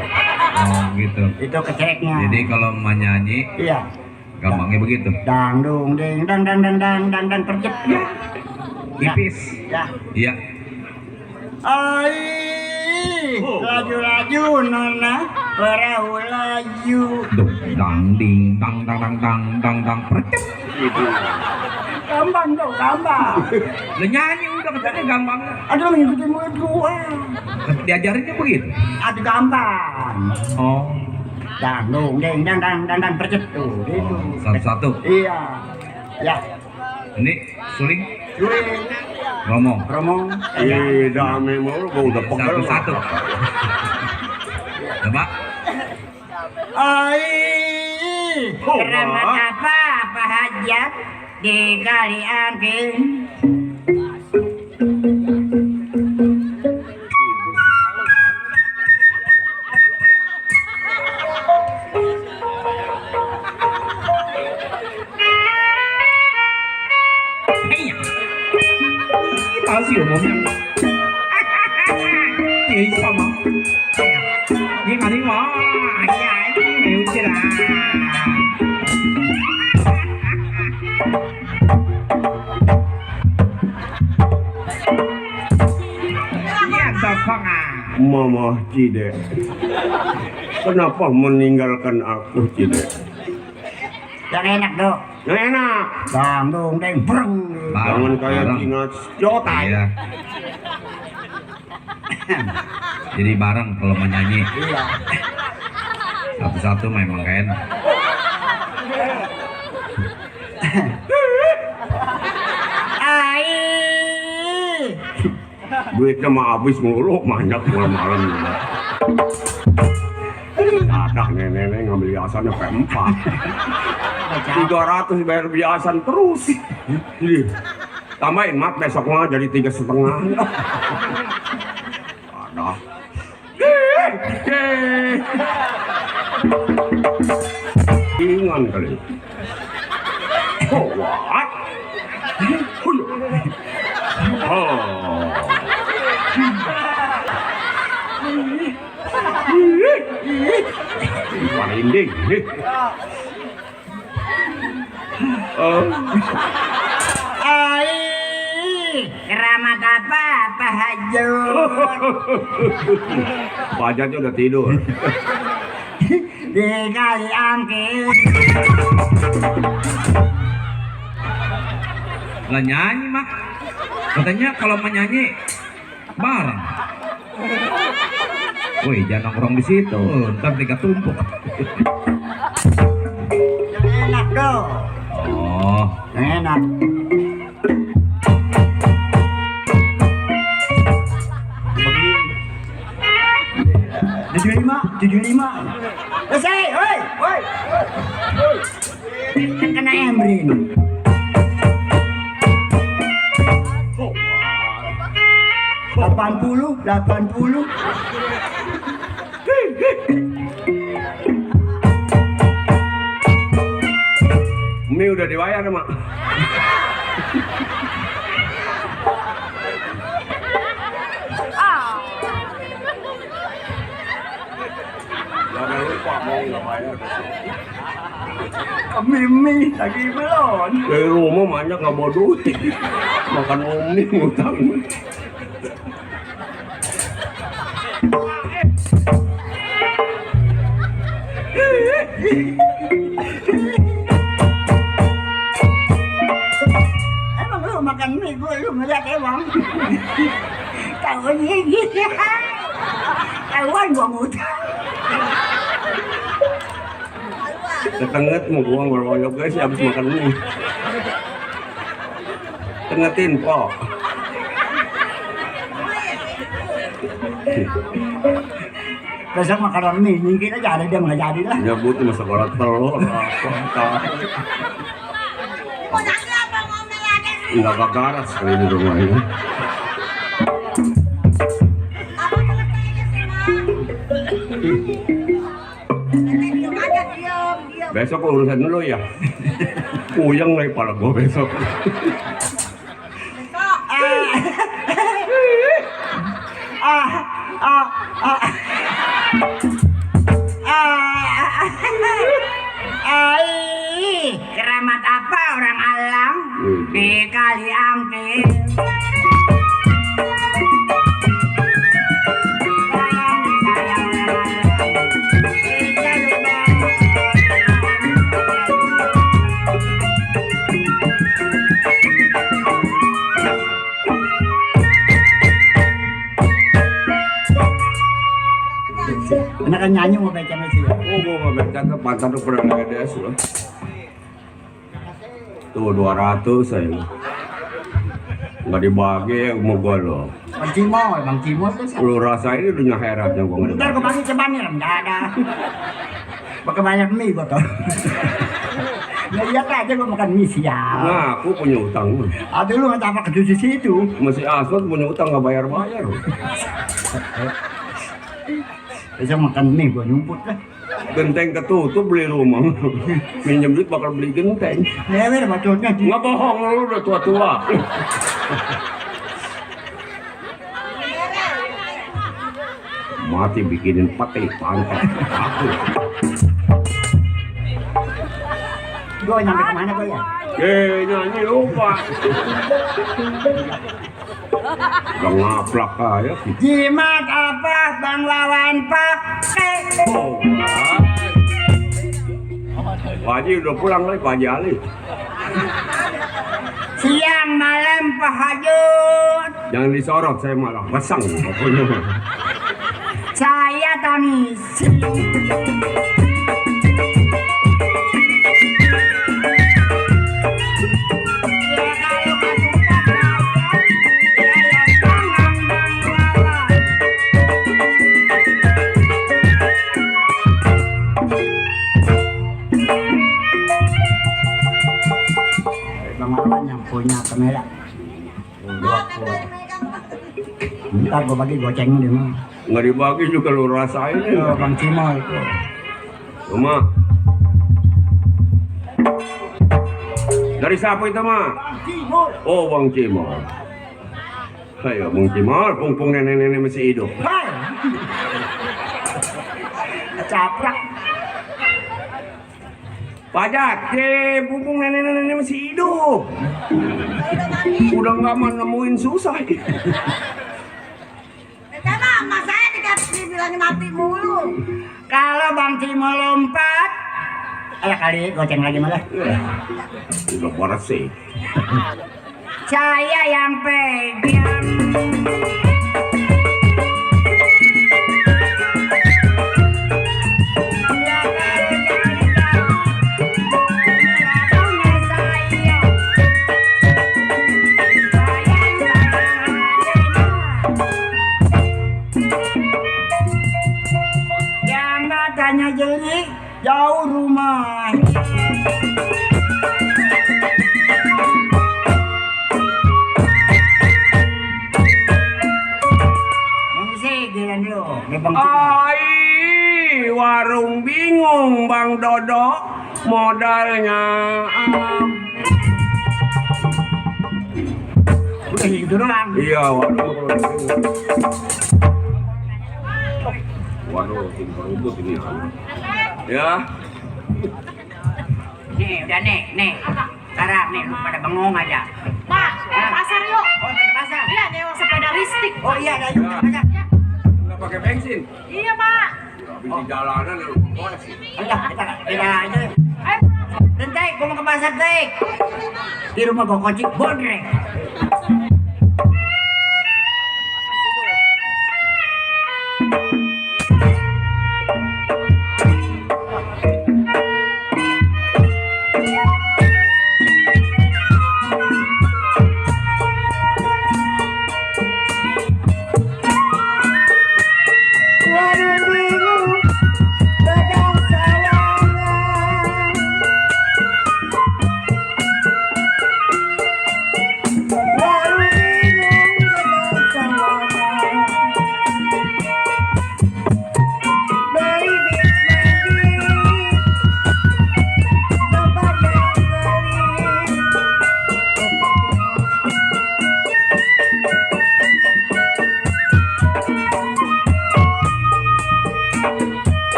Speaker 3: Oh gitu.
Speaker 2: Itu keceknya.
Speaker 3: Jadi kalau menyanyi
Speaker 2: Iya.
Speaker 3: gampangnya begitu.
Speaker 2: Dangdung ding dang dang dang dang dang dang percep. Ya.
Speaker 3: Tipis.
Speaker 2: Ya.
Speaker 3: Iya.
Speaker 2: Ai, laju-laju nona, perahu laju.
Speaker 3: Dung dang ding dang dang dang dang dang dang percep.
Speaker 2: Gampang tuh, gampang.
Speaker 3: Lah nyanyi udah katanya gampang.
Speaker 2: Aduh, ngikutin mulut gua.
Speaker 3: Diajarinnya begitu.
Speaker 2: Aduh, gampang.
Speaker 3: Oh,
Speaker 2: Dangdung ding dang dang dang dang percep tuh. Itu.
Speaker 3: satu-satu.
Speaker 2: Iya. Ya.
Speaker 3: Ini suling
Speaker 2: Suling,
Speaker 3: ngomong.
Speaker 2: Romo.
Speaker 1: Dame mulu gua udah pegel.
Speaker 3: Satu-satu. Coba.
Speaker 2: Ai,
Speaker 1: Oh,
Speaker 2: keramat
Speaker 1: Mak.
Speaker 2: apa hajat di kali angin.
Speaker 3: Iya. Tahu sih umumnya. Ini sama. Ini kali mau. Iya, ini udah. Iya, topong ah.
Speaker 1: Mama Cide, kenapa meninggalkan aku Cide?
Speaker 2: Yang enak dong.
Speaker 1: Yang enak,
Speaker 2: Dangdung deng breng.
Speaker 1: jangan kayak
Speaker 3: Bareng.
Speaker 1: Cina Jotai.
Speaker 3: Iya. Jadi bareng kalau menyanyi.
Speaker 2: Iya.
Speaker 3: Satu-satu memang kan.
Speaker 2: Ai.
Speaker 1: Duitnya mah habis mulu, banyak malam-malam. Ada nenek ngambil hiasannya P4. 300 bayar biasan terus. Jadi, tambahin mat besok mah jadi 3,5. Ada. Ingan kali. Oh, what? Oh. Parinding.
Speaker 2: Ai. Keramat apa hajat
Speaker 1: Pajatnya udah tidur.
Speaker 2: di kali angin.
Speaker 3: Lah nyanyi mah. Katanya kalau menyanyi bareng. Woi, jangan nongkrong di situ, ntar tiga tumpuk.
Speaker 2: Yang enak dong.
Speaker 3: Oh,
Speaker 2: Yang enak. Tujuh lima. Selesai, woi. Kena Emrin.
Speaker 1: Oh,
Speaker 2: 80.
Speaker 1: mie udah dibayar mak. Jangan lupa mau nggak bayar.
Speaker 2: Mimi lagi belon.
Speaker 1: Dari rumah banyak nggak bawa duit. Makan mie ngutang.
Speaker 2: Emang lu makan mie gue lu ngeliat emang. Tahunya gitu. Tahuan gua ngutang.
Speaker 1: Ketenget mau gua ngeroyok guys habis makan mie. Tengetin po.
Speaker 2: Besok makanan mie, nyingkir aja ada dia nggak jadi lah.
Speaker 1: Nyebut masa kolat telur. Enggak kagaras kali di rumah ini. Besok urusan dulu ya. Puyeng nih pala gua besok.
Speaker 2: Keramat apa orang alam di kali angkir? Anak kan nyanyi mau baca masih.
Speaker 1: Oh, gua nggak baca ke pantat tuh pernah ada loh. Tuh 200 saya. Nggak dibagi yang mau gua loh.
Speaker 2: Bang Cimo itu.
Speaker 1: Lu rasain itu dunia heratnya gua nggak
Speaker 2: Ntar
Speaker 1: dibagi.
Speaker 2: gue bagi ceban nih, nggak ada. Pakai banyak mie gua tuh. Nggak lihat aja gua makan mie siap.
Speaker 1: Nah, aku punya utang.
Speaker 2: Aduh lu nggak apa ke di situ.
Speaker 1: Masih asal punya utang nggak bayar-bayar.
Speaker 2: Besok makan mie gua nyumput lah.
Speaker 1: Genteng ketutup beli rumah. Minjem duit bakal beli genteng.
Speaker 2: Lewer bacotnya.
Speaker 1: Nggak bohong lu udah tua-tua. Mati bikinin pate pantat. Aku.
Speaker 2: Gua nyampe kemana gua ya?
Speaker 1: Nyanyi lupa. Udah ngaplak aja.
Speaker 2: Jimat apa Bang Wawan pakai?
Speaker 1: Oh, Pak Haji udah pulang lagi Pak Haji Ali.
Speaker 2: Siang malam Pak Hajut.
Speaker 1: Jangan disorot saya malah pasang pokoknya.
Speaker 2: Saya tangisi. Punya kamera. Ntar gua bagi goceng dia mah.
Speaker 1: Nggak dibagi juga lu rasain ya.
Speaker 2: Bang Cimo itu.
Speaker 1: Cuma dari siapa itu mah? Oh Bang Cimo. Ayo Bang Cimo, pungpung nenek-nenek masih hidup.
Speaker 2: Hai. Caprak.
Speaker 1: Pajak, pungpung nenek-nenek masih hidup. Udah nggak mau nemuin susah.
Speaker 5: Sama emak saya dibilangin mati mulu.
Speaker 2: Kalau Bang Cimo lompat, ayo kali goceng lagi malah.
Speaker 1: Udah parah sih.
Speaker 2: Saya yang pegang. Tanya jeli jauh rumah. Mengisi giliran lu,
Speaker 1: Ai, warung bingung Bang Dodo, modalnya.
Speaker 2: Udah gitu doang.
Speaker 1: Iya, waduh. Waduh, timbang itu ini. Ya.
Speaker 2: Nih, udah nih. Sekarang nih, lu pada bengong aja.
Speaker 6: Pak, ke pasar yuk.
Speaker 2: Oh, ke pasar.
Speaker 6: Iya, nyewa sepeda listrik.
Speaker 2: Oh iya, ada yuk, aja.
Speaker 1: Nggak pakai bensin.
Speaker 6: Iya, Pak.
Speaker 1: Habis di jalanan lu boleh sih.
Speaker 2: Ayo, kita aja.
Speaker 6: Ayo,
Speaker 2: Dentek, gua mau ke pasar, Tek. Di rumah gua kocik bodrek.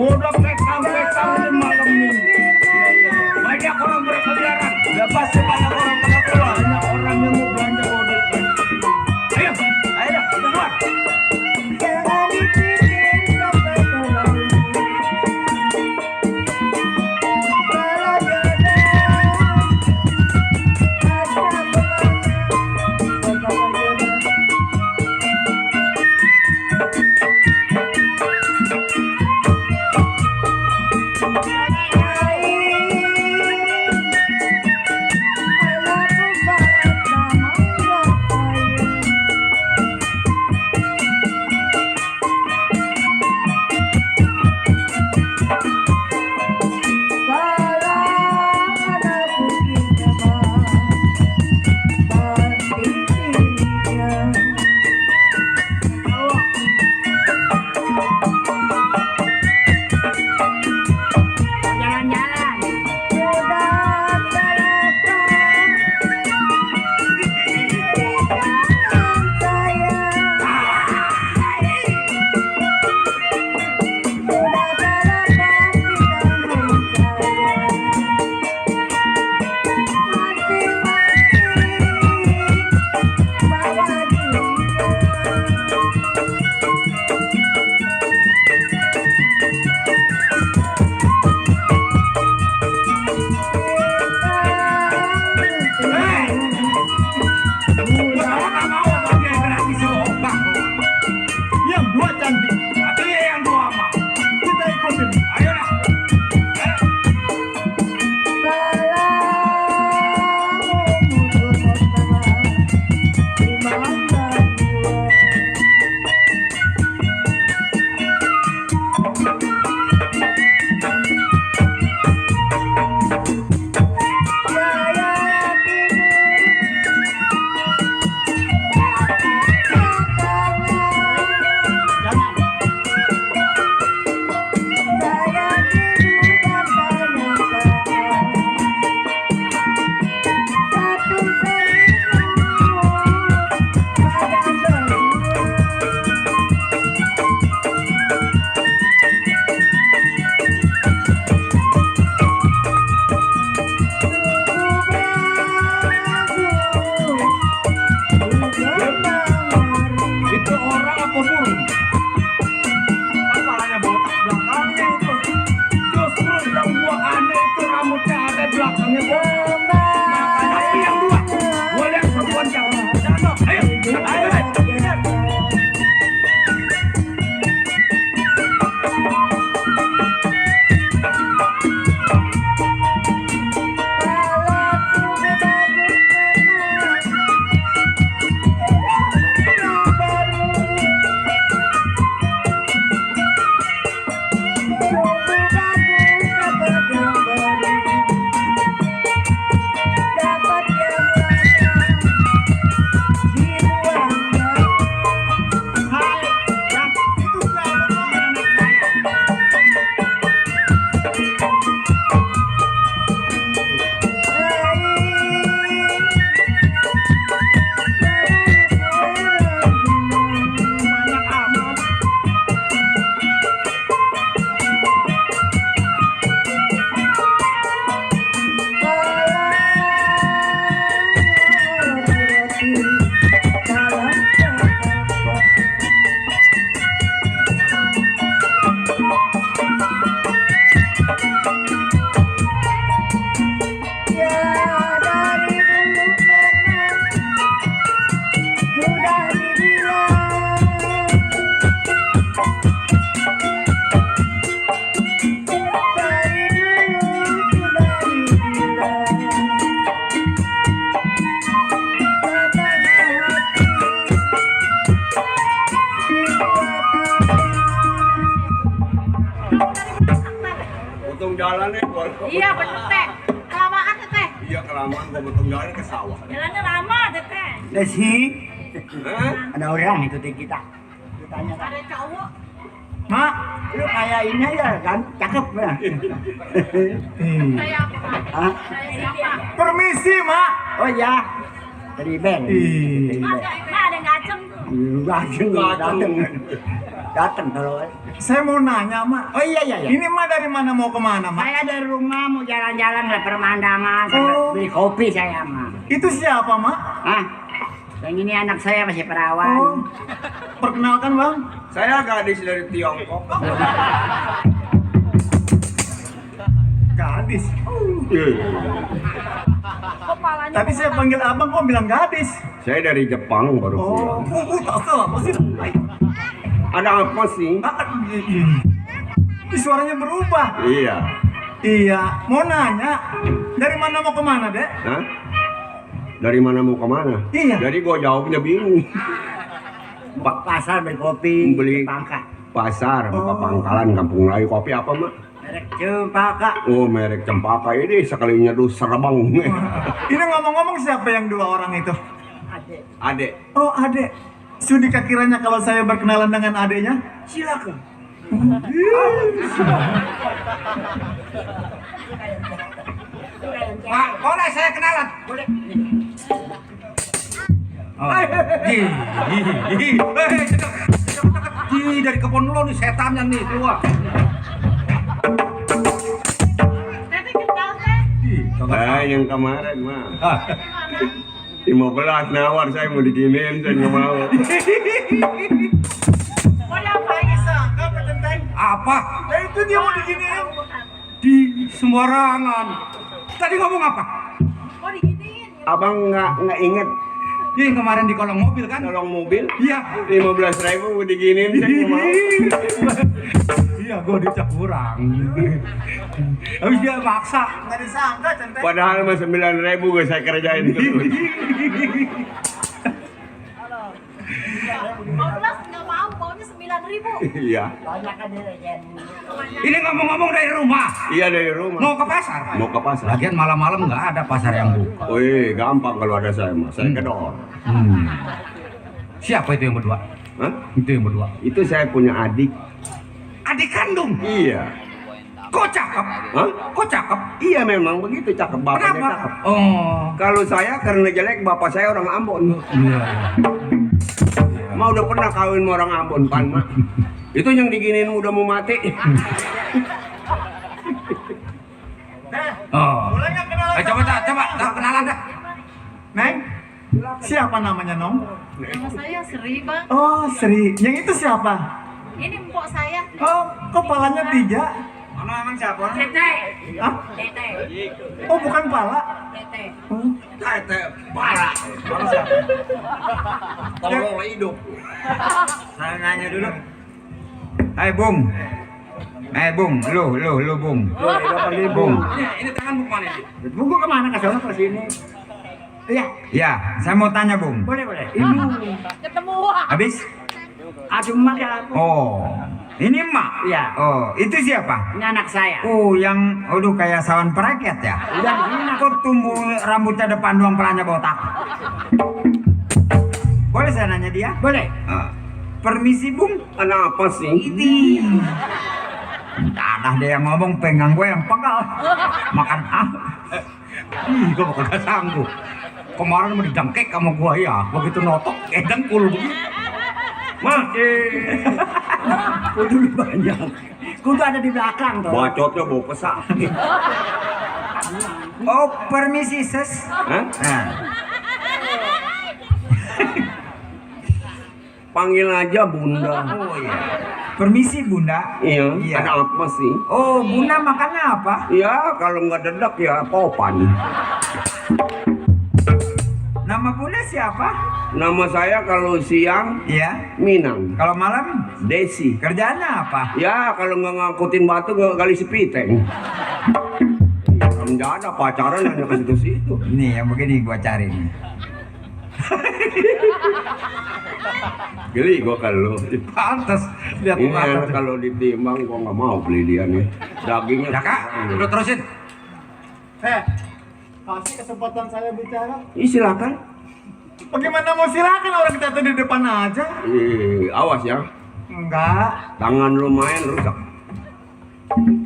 Speaker 1: Udah petang-petang di malam minggu. Banyak orang berkeliaran. Udah pasti banyak orang pada keluar. Banyak orang yang mau belanja bodek. Ayo, ayo, keluar.
Speaker 5: Jangan dipikir sampai terlalu. Kalau jodoh ada
Speaker 1: jalannya gua.
Speaker 6: Iya bener teh. Kelamaan teh.
Speaker 1: Iya kelamaan gua potong jalan ke sawah.
Speaker 6: Jalannya lama teh.
Speaker 2: Desi,
Speaker 1: Hah?
Speaker 2: ada orang ikutin kita. Ditanya,
Speaker 6: Ada cowok.
Speaker 2: Mak, lu kayak ini ya kan, cakep ya.
Speaker 6: Kayak apa?
Speaker 2: Hah?
Speaker 6: Kayak siapa?
Speaker 3: Permisi, Mak.
Speaker 2: Oh ya, dari band.
Speaker 3: Ih.
Speaker 6: Ada ngaceng tuh.
Speaker 2: Gaceng,
Speaker 1: Gaceng.
Speaker 2: dateng. Datang tolol.
Speaker 3: Saya mau nanya, Mak.
Speaker 2: Oh iya.
Speaker 3: Ini Mak dari mana mau kemana, Mak?
Speaker 2: Saya dari rumah mau jalan-jalan lihat pemandangan, sambil
Speaker 3: Oh.
Speaker 2: beli kopi saya mah.
Speaker 3: Itu siapa, Mak?
Speaker 2: Ah, yang ini anak saya masih perawan.
Speaker 3: Oh. Perkenalkan, Bang.
Speaker 1: Saya gadis dari Tiongkok.
Speaker 3: Gadis.
Speaker 6: Kepalanya
Speaker 3: Tadi saya panggil abang, kok bilang gadis?
Speaker 1: Saya dari Jepang baru
Speaker 3: Oh,
Speaker 1: pulang.
Speaker 3: tak tahu apa sih?
Speaker 1: Ada apa sih?
Speaker 3: Ini suaranya berubah.
Speaker 1: Iya.
Speaker 3: Iya, mau nanya, dari mana mau kemana, Dek?
Speaker 1: Hah? Dari mana mau kemana?
Speaker 3: Iya.
Speaker 1: Jadi gua jawabnya bingung. Pak
Speaker 2: Pasar beli kopi,
Speaker 1: Beli.
Speaker 2: Cempaka.
Speaker 1: pasar, buka
Speaker 3: Oh.
Speaker 1: pangkalan, kampung Melayu. Kopi apa, Mak?
Speaker 2: Merek Cempaka.
Speaker 1: Oh, merek Cempaka ini sekalinya dus serebang.
Speaker 3: Ini ngomong-ngomong siapa yang dua orang itu?
Speaker 2: Adek.
Speaker 1: Adek.
Speaker 3: Oh, adek. Sudikah kiranya kalau saya berkenalan dengan adeknya?
Speaker 2: Silakan.
Speaker 3: Pak, boleh saya kenalan?
Speaker 2: Boleh.
Speaker 3: Oh. Dari kebun lo nih setannya nih keluar.
Speaker 6: Tete kenal teh.
Speaker 1: Yang kemarin, Mak. 15 nawar saya mau diginiin, saya nggak mau.
Speaker 6: Boleh apa Isa?
Speaker 3: Apa? Itu dia mau diginiin. Di sembarangan. Tadi ngomong apa?
Speaker 6: Oh diginiin.
Speaker 1: Abang nggak inget
Speaker 3: Yang kemarin di kolong mobil kan?
Speaker 1: tolong mobil?
Speaker 3: Iya.
Speaker 1: 15.000 mau diginiin, saya nggak mau.
Speaker 3: Iya, gue dicap kurang. Habis dia maksa. Nggak disangka, centeng.
Speaker 1: Padahal mah 9.000 gue saya kerjain terus.
Speaker 6: 15 nggak mau, maunya 9.000.
Speaker 1: Iya,
Speaker 2: Banyak kan dia Jen.
Speaker 3: Ini ngomong-ngomong dari rumah.
Speaker 1: iya dari rumah.
Speaker 3: Mau ke pasar?
Speaker 1: Mau ke pasar.
Speaker 3: Lagian malam-malam nggak ada pasar yang buka.
Speaker 1: Wih, gampang kalau ada saya mah. Saya kedor.
Speaker 3: Siapa itu yang berdua?
Speaker 1: Hah?
Speaker 3: Itu yang berdua.
Speaker 1: Itu saya punya adik.
Speaker 3: Adik kandung.
Speaker 1: Iya.
Speaker 3: Kok cakep?
Speaker 1: Hah?
Speaker 3: Kok cakep?
Speaker 1: Iya memang begitu cakep, bapaknya
Speaker 3: Kenapa?
Speaker 1: cakep.
Speaker 3: Oh.
Speaker 1: Kalau saya karena jelek, bapak saya orang Ambon.
Speaker 3: Iya.
Speaker 1: Mau udah pernah kawin sama orang Ambon, Pan Mak. Itu yang diginiin udah mau mati.
Speaker 3: Oh. Coba kenalan dah. Neng, siapa namanya, Nong?
Speaker 6: Nama saya Sri Bang.
Speaker 3: Oh, Sri. Yang itu siapa?
Speaker 6: Ini empok saya.
Speaker 3: Oh, kepalanya 3.
Speaker 6: Tete.
Speaker 3: Hah?
Speaker 6: Tete.
Speaker 3: Oh, bukan pala.
Speaker 6: Tete.
Speaker 3: Oh.
Speaker 1: Tete, parah. Tolong hidup.
Speaker 3: Saya nanya dulu. Hai Bung. Lu Bung. Bung.
Speaker 1: Ini tangan Bung mana ini?
Speaker 2: Bungku kemana? Ke sana ke sini. Iya,
Speaker 3: Ya, saya mau tanya Bung.
Speaker 2: boleh.
Speaker 6: Ketemu.
Speaker 3: Habis?
Speaker 2: Aduh mak ya.
Speaker 3: Oh, ini emak.
Speaker 2: Iya.
Speaker 3: Oh, itu siapa?
Speaker 2: Ini anak saya.
Speaker 3: Oh, yang kayak sawan perakyat ya?
Speaker 2: Udah begini.
Speaker 3: Kok tumbuh rambutnya depan doang, pelanya botak? Boleh saya nanya dia?
Speaker 2: Boleh.
Speaker 3: Permisi Bung.
Speaker 1: Kenapa sih?
Speaker 3: Ini. Tanah dia yang ngomong, pengang gue yang pegal. Makan gue bakal gak sanggup. Kemarin mau didangkek sama gue ya, begitu notok, dengkul begitu.
Speaker 2: Kudu banyak. Kudu ada di belakang tuh.
Speaker 1: Bacotnya bau pesak.
Speaker 3: Oh, permisi ses.
Speaker 1: Hah?
Speaker 3: Nah.
Speaker 1: Panggil aja Bunda.
Speaker 3: Oh iya. Permisi Bunda.
Speaker 1: Iya.
Speaker 3: Iya.
Speaker 1: Ada apa sih?
Speaker 3: Oh, Bunda makannya apa?
Speaker 1: Ya, kalau nggak dedak ya popan.
Speaker 3: Nama Bunda siapa?
Speaker 1: Nama saya kalau siang
Speaker 3: Iya.
Speaker 1: Minang.
Speaker 3: Kalau malam
Speaker 1: Desi.
Speaker 3: kerjaannya apa?
Speaker 1: Ya, kalau nggak ngangkutin batu nggak kali sepiteng. Nggak ada pacaran hanya ke situ-situ.
Speaker 3: Nih yang begini gua cari nih.
Speaker 1: Geli gua kalau
Speaker 3: Pantes lihat
Speaker 1: ini
Speaker 3: muka.
Speaker 1: kalau ditimbang gua nggak mau beli dia nih. Dagingnya.
Speaker 3: Ya Kak, udah terusin.
Speaker 4: Kasih kesempatan saya bicara.
Speaker 1: Ih, silakan.
Speaker 3: Bagaimana mau silakan orang kita tuh di depan aja?
Speaker 1: Awas ya.
Speaker 3: Enggak.
Speaker 1: Tangan lu main rusak.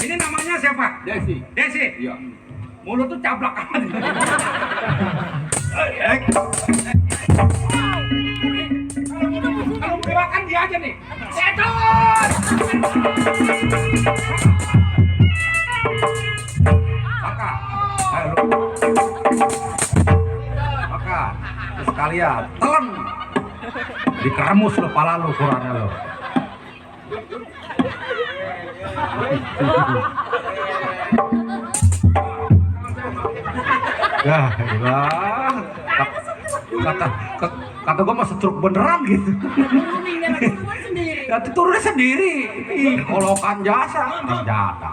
Speaker 3: Ini namanya siapa?
Speaker 1: Desi.
Speaker 3: Desi.
Speaker 1: Iya.
Speaker 3: Mulut tuh cablak amat. Kalau mau makan dia aja nih. Saya Maka, lu. Maka, sekalian, telan. Dikeremus lo pala lu ukurannya lo. Ya, ilah. Kata gua mah setruk beneran gitu. Ya turunnya sendiri. Ih, kolokan jasa. Senjata.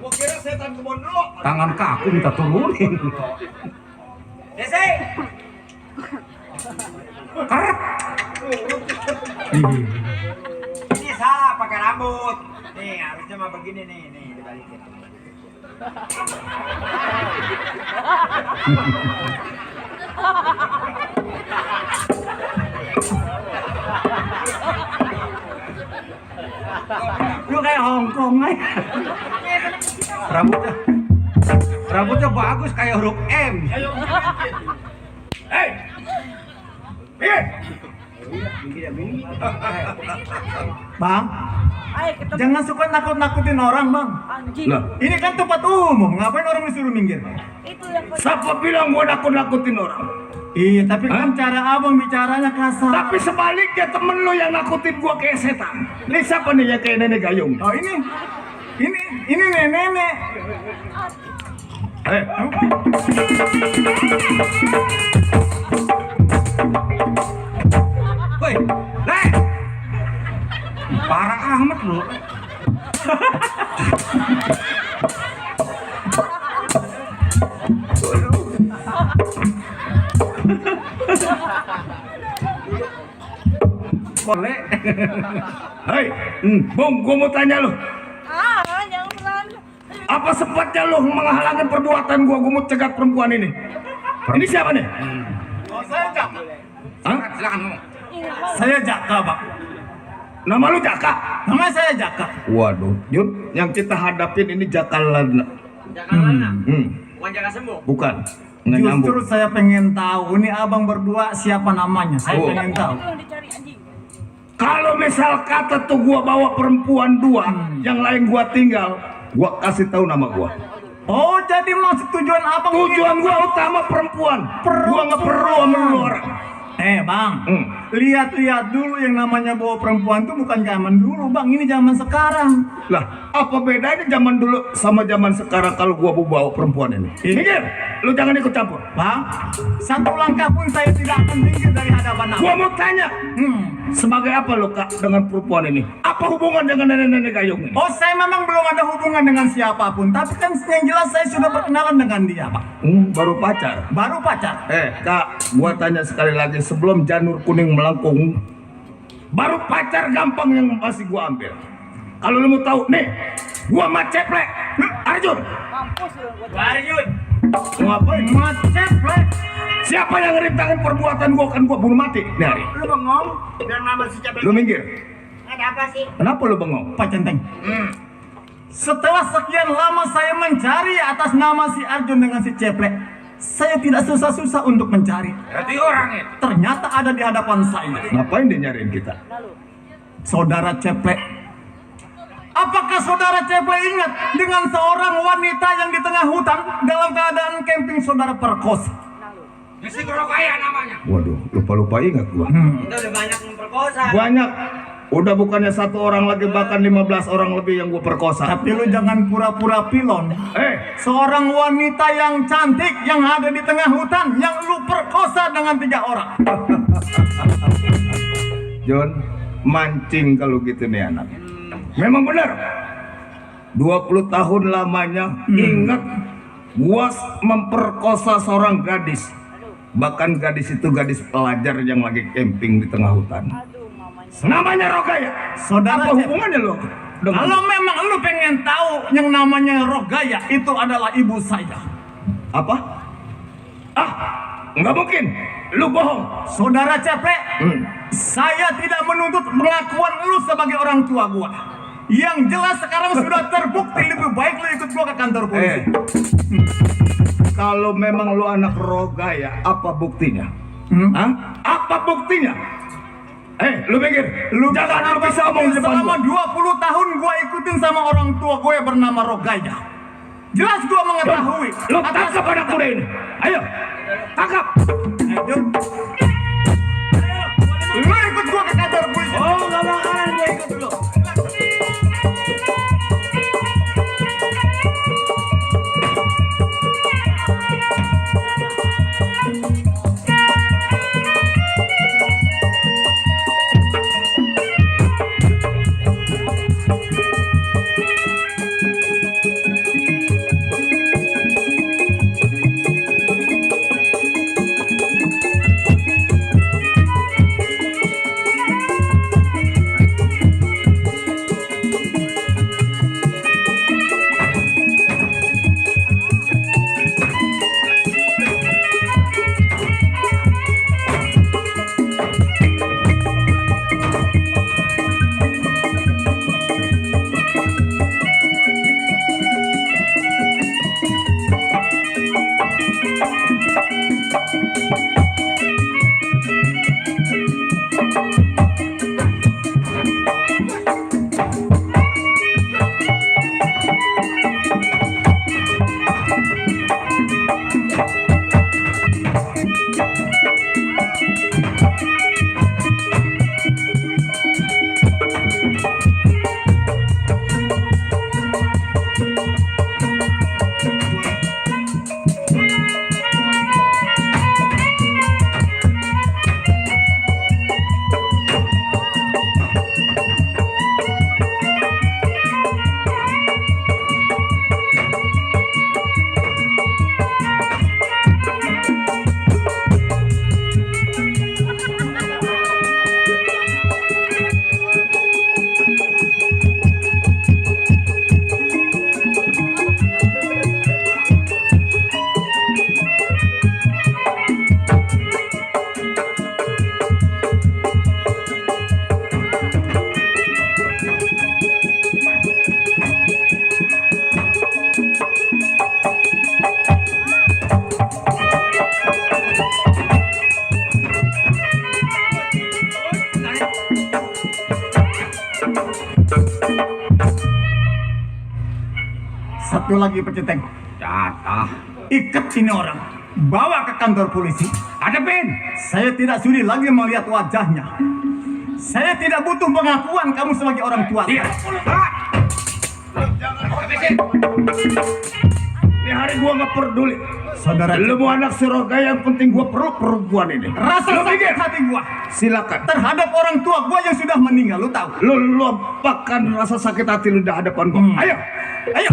Speaker 1: Gua kira setan kebon dulu.
Speaker 3: Tangan kaku minta turunin.
Speaker 6: Desi.
Speaker 3: Karet.
Speaker 6: Ini salah pakai rambut. Nih harusnya mah begini nih dibalikin.
Speaker 3: Lu kayak Hongkong aja. Rambutnya bagus kayak huruf M. Bang, jangan suka nakut-nakutin orang, Bang.
Speaker 1: Lah,
Speaker 3: Ini kan tempat umum, ngapain orang disuruh minggir?
Speaker 1: siapa bilang gua nakut-nakutin orang?
Speaker 3: Iya, tapi kan cara abang bicaranya kasar.
Speaker 1: Tapi sebaliknya temen lu yang nakutin gua kayak setan. Ini siapa nih yang kayak nenek gayung?
Speaker 3: Oh ini nenek. Woi, leh. Parah amat lu. Boleh.
Speaker 1: Hei, Bung, gua mau tanya lu.
Speaker 6: Jangan berani.
Speaker 1: Apa sempatnya lu menghalangi perbuatan gua mau cegat perempuan ini? Ini siapa nih?
Speaker 3: Saya Jaka.
Speaker 1: Hah?
Speaker 3: Silakan ngomong. Saya Jaka, Pak.
Speaker 1: Nama lu Jaka?
Speaker 3: Nama saya Jaka.
Speaker 1: Waduh, Jun, yang kita hadapin ini Jakalana.
Speaker 6: Bukan jaga sembuh.
Speaker 1: Bukan. Nggak nyambung.
Speaker 3: Justru saya pengen tahu ini abang berdua siapa namanya. Saya
Speaker 1: Oh.
Speaker 3: pengen tahu.
Speaker 1: Kalau misal kata tuh gua bawa perempuan dua, yang lain gua tinggal, gua kasih tahu nama gua.
Speaker 3: Oh, jadi maksud tujuan abang
Speaker 1: Tujuan gua utama perempuan. Gua nggak perlu sama lu orang.
Speaker 3: Bang, lihat-lihat dulu yang namanya bawa perempuan tuh bukan zaman dulu, Bang. Ini zaman sekarang.
Speaker 1: Lah, apa bedanya zaman dulu sama zaman sekarang kalau gua mau bawa perempuan ini? Minggir, lu jangan ikut campur.
Speaker 3: Bang, satu langkah pun saya tidak akan minggir dari hadapan abang.
Speaker 1: Gua mau tanya, sebagai apa lu Kak dengan perempuan ini? Apa hubungan dengan nenek-nenek gayung ini?
Speaker 3: Oh, saya memang belum ada hubungan dengan siapapun, tapi kan yang jelas saya sudah berkenalan dengan dia, Pak.
Speaker 1: Baru pacar.
Speaker 3: Baru pacar.
Speaker 1: Kak, gua tanya sekali lagi sebelum janur kuning melengkung, baru pacar gampang yang masih gua ambil. Kalau lu mau tahu, nih, gua maceplek, Arjun.
Speaker 6: Arjun.
Speaker 1: Mau ngapain?
Speaker 3: Maceplek.
Speaker 1: Siapa yang ngerintangin perbuatan gua kan gua bunuh mati nih hari.
Speaker 6: Lu bengong dan nama si Capek.
Speaker 1: Lu minggir.
Speaker 6: Ada apa sih?
Speaker 1: Kenapa lu bengong?
Speaker 3: Pak Centeng. Setelah sekian lama saya mencari atas nama si Arjun dengan si Ceplek, saya tidak susah-susah untuk mencari.
Speaker 6: Berarti orang itu.
Speaker 3: Ternyata ada di hadapan saya.
Speaker 1: Ngapain dia nyariin kita?
Speaker 3: Saudara Ceplek. Apakah saudara Ceplek ingat dengan seorang wanita yang di tengah hutan dalam keadaan camping saudara perkosa?
Speaker 6: Mesti Gerokaya namanya.
Speaker 1: Waduh, lupa-lupa ingat gua.
Speaker 6: Kita udah banyak memperkosa.
Speaker 1: Banyak. Udah bukannya satu orang lagi, bahkan 15 orang lebih yang gua perkosa.
Speaker 3: Tapi lu jangan pura-pura pilon. Seorang wanita yang cantik yang ada di tengah hutan yang lu perkosa dengan 3 orang.
Speaker 1: John, mancing kalau gitu nih anak. Memang benar. 20 tahun lamanya ingat gua memperkosa seorang gadis. Bahkan gadis itu gadis pelajar yang lagi camping di tengah hutan. Namanya Rogaya.
Speaker 3: Saudara
Speaker 1: Apa hubungannya lo?
Speaker 3: Kalau memang lu pengen tahu yang namanya Rogaya itu adalah ibu saya.
Speaker 1: Apa? Nggak mungkin. Lu bohong.
Speaker 3: Saudara Ceplek, saya tidak menuntut pengakuan lu sebagai orang tua gua. Yang jelas sekarang sudah terbukti lebih baik lu ikut gua ke kantor polisi.
Speaker 1: Kalau memang lu anak Rogaya, apa buktinya? Apa buktinya?
Speaker 3: Lu mikir, lu jangan bisa omong di depan selama 20 tahun gua ikutin sama orang tua gue bernama Rogaya. Jelas gua mengetahui. Lu tangkap anak muda ini. Ayo, tangkap. Lu ikut gua ke kantor polisi. Oh, gak bakalan gua ikut lu. Satu lagi peceteng.
Speaker 1: Jatah.
Speaker 3: Ikat ini orang. Bawa ke kantor polisi. Hadapin. Saya tidak sudi lagi melihat wajahnya. Saya tidak butuh pengakuan kamu sebagai orang tua.
Speaker 1: Iya. Ini hari gua nggak peduli.
Speaker 3: Saudara,
Speaker 1: Lu mau anak si Rogaya, yang penting gua perlu perempuan ini.
Speaker 3: rasa sakit hati gua
Speaker 1: Silakan.
Speaker 3: terhadap orang tua gua yang sudah meninggal, lu tahu?
Speaker 1: Lu lupakan rasa sakit hati lu di hadapan gua. Ayo.
Speaker 3: Ayo.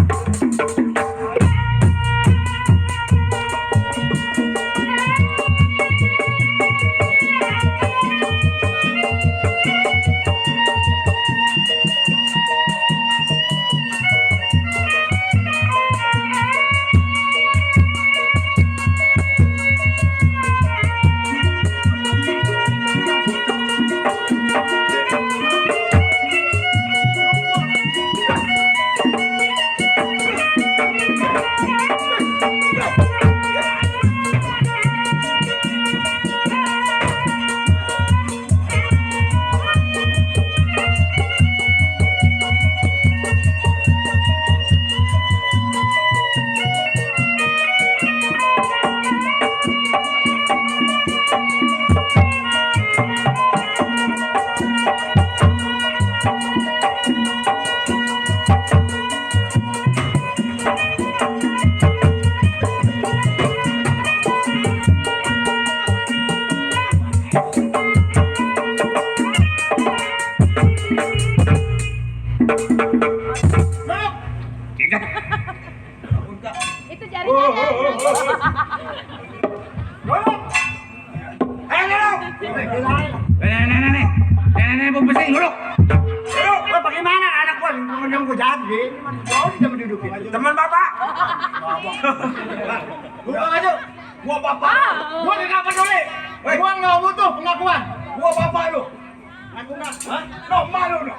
Speaker 7: Itu jaringannya.
Speaker 3: Nenek mau pesing dulu.
Speaker 2: Bagaimana anak gua yang gua jadi? Jauh dia menduduki.
Speaker 6: Teman bapak.
Speaker 2: Gua aja.
Speaker 3: Gua bapak. Gua enggak peduli. Gua enggak butuh pengakuan. Gua bapak lu. Ngaku enggak? Hah? No, malu no.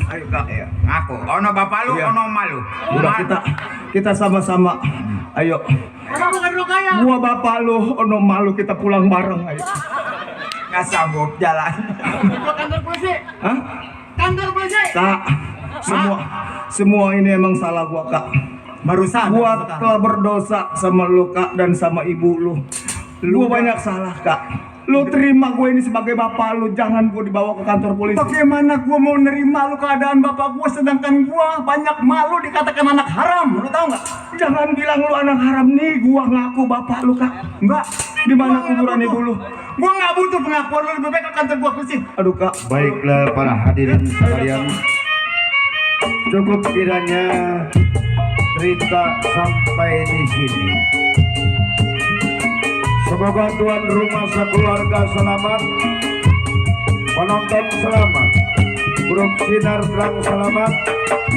Speaker 6: Ayo kak, ya. Ngaku. Oh
Speaker 3: ono bapak lu,
Speaker 1: Iya.
Speaker 3: ono malu.
Speaker 1: Udah kita sama-sama. Ayo. Gua bapak lu, ono malu kita pulang bareng. Ayo.
Speaker 3: Nggak sanggup jalan.
Speaker 1: Hah? Kak, semua ini emang salah gua, Kak.
Speaker 3: Barusan.
Speaker 1: Gua telah berdosa sama lu, Kak, dan sama ibu lu. Lu banyak salah, Kak. Lu terima gue ini sebagai bapak lu, jangan gue dibawa ke kantor polisi.
Speaker 3: Bagaimana gua mau nerima lu keadaan bapak gua sedangkan gua banyak malu dikatakan anak haram, lu tahu nggak?
Speaker 1: Jangan bilang lu anak haram nih, gua ngaku bapak lu, Kak.
Speaker 3: Enggak.
Speaker 1: Di mana kuburan ibu lu?
Speaker 3: Gua nggak butuh pengakuan lu, lebih baik ke kantor gua bersih.
Speaker 1: Aduh, Kak.
Speaker 8: Baiklah para hadirin sekalian, cukup kiranya cerita sampai di sini. Semoga tuan rumah sekeluarga selamat, penonton selamat, grup sinar terang selamat.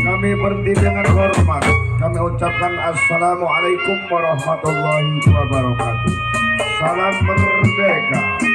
Speaker 8: Kami berhenti dengan hormat. Kami ucapkan assalamualaikum warahmatullahi wabarakatuh. Salam merdeka.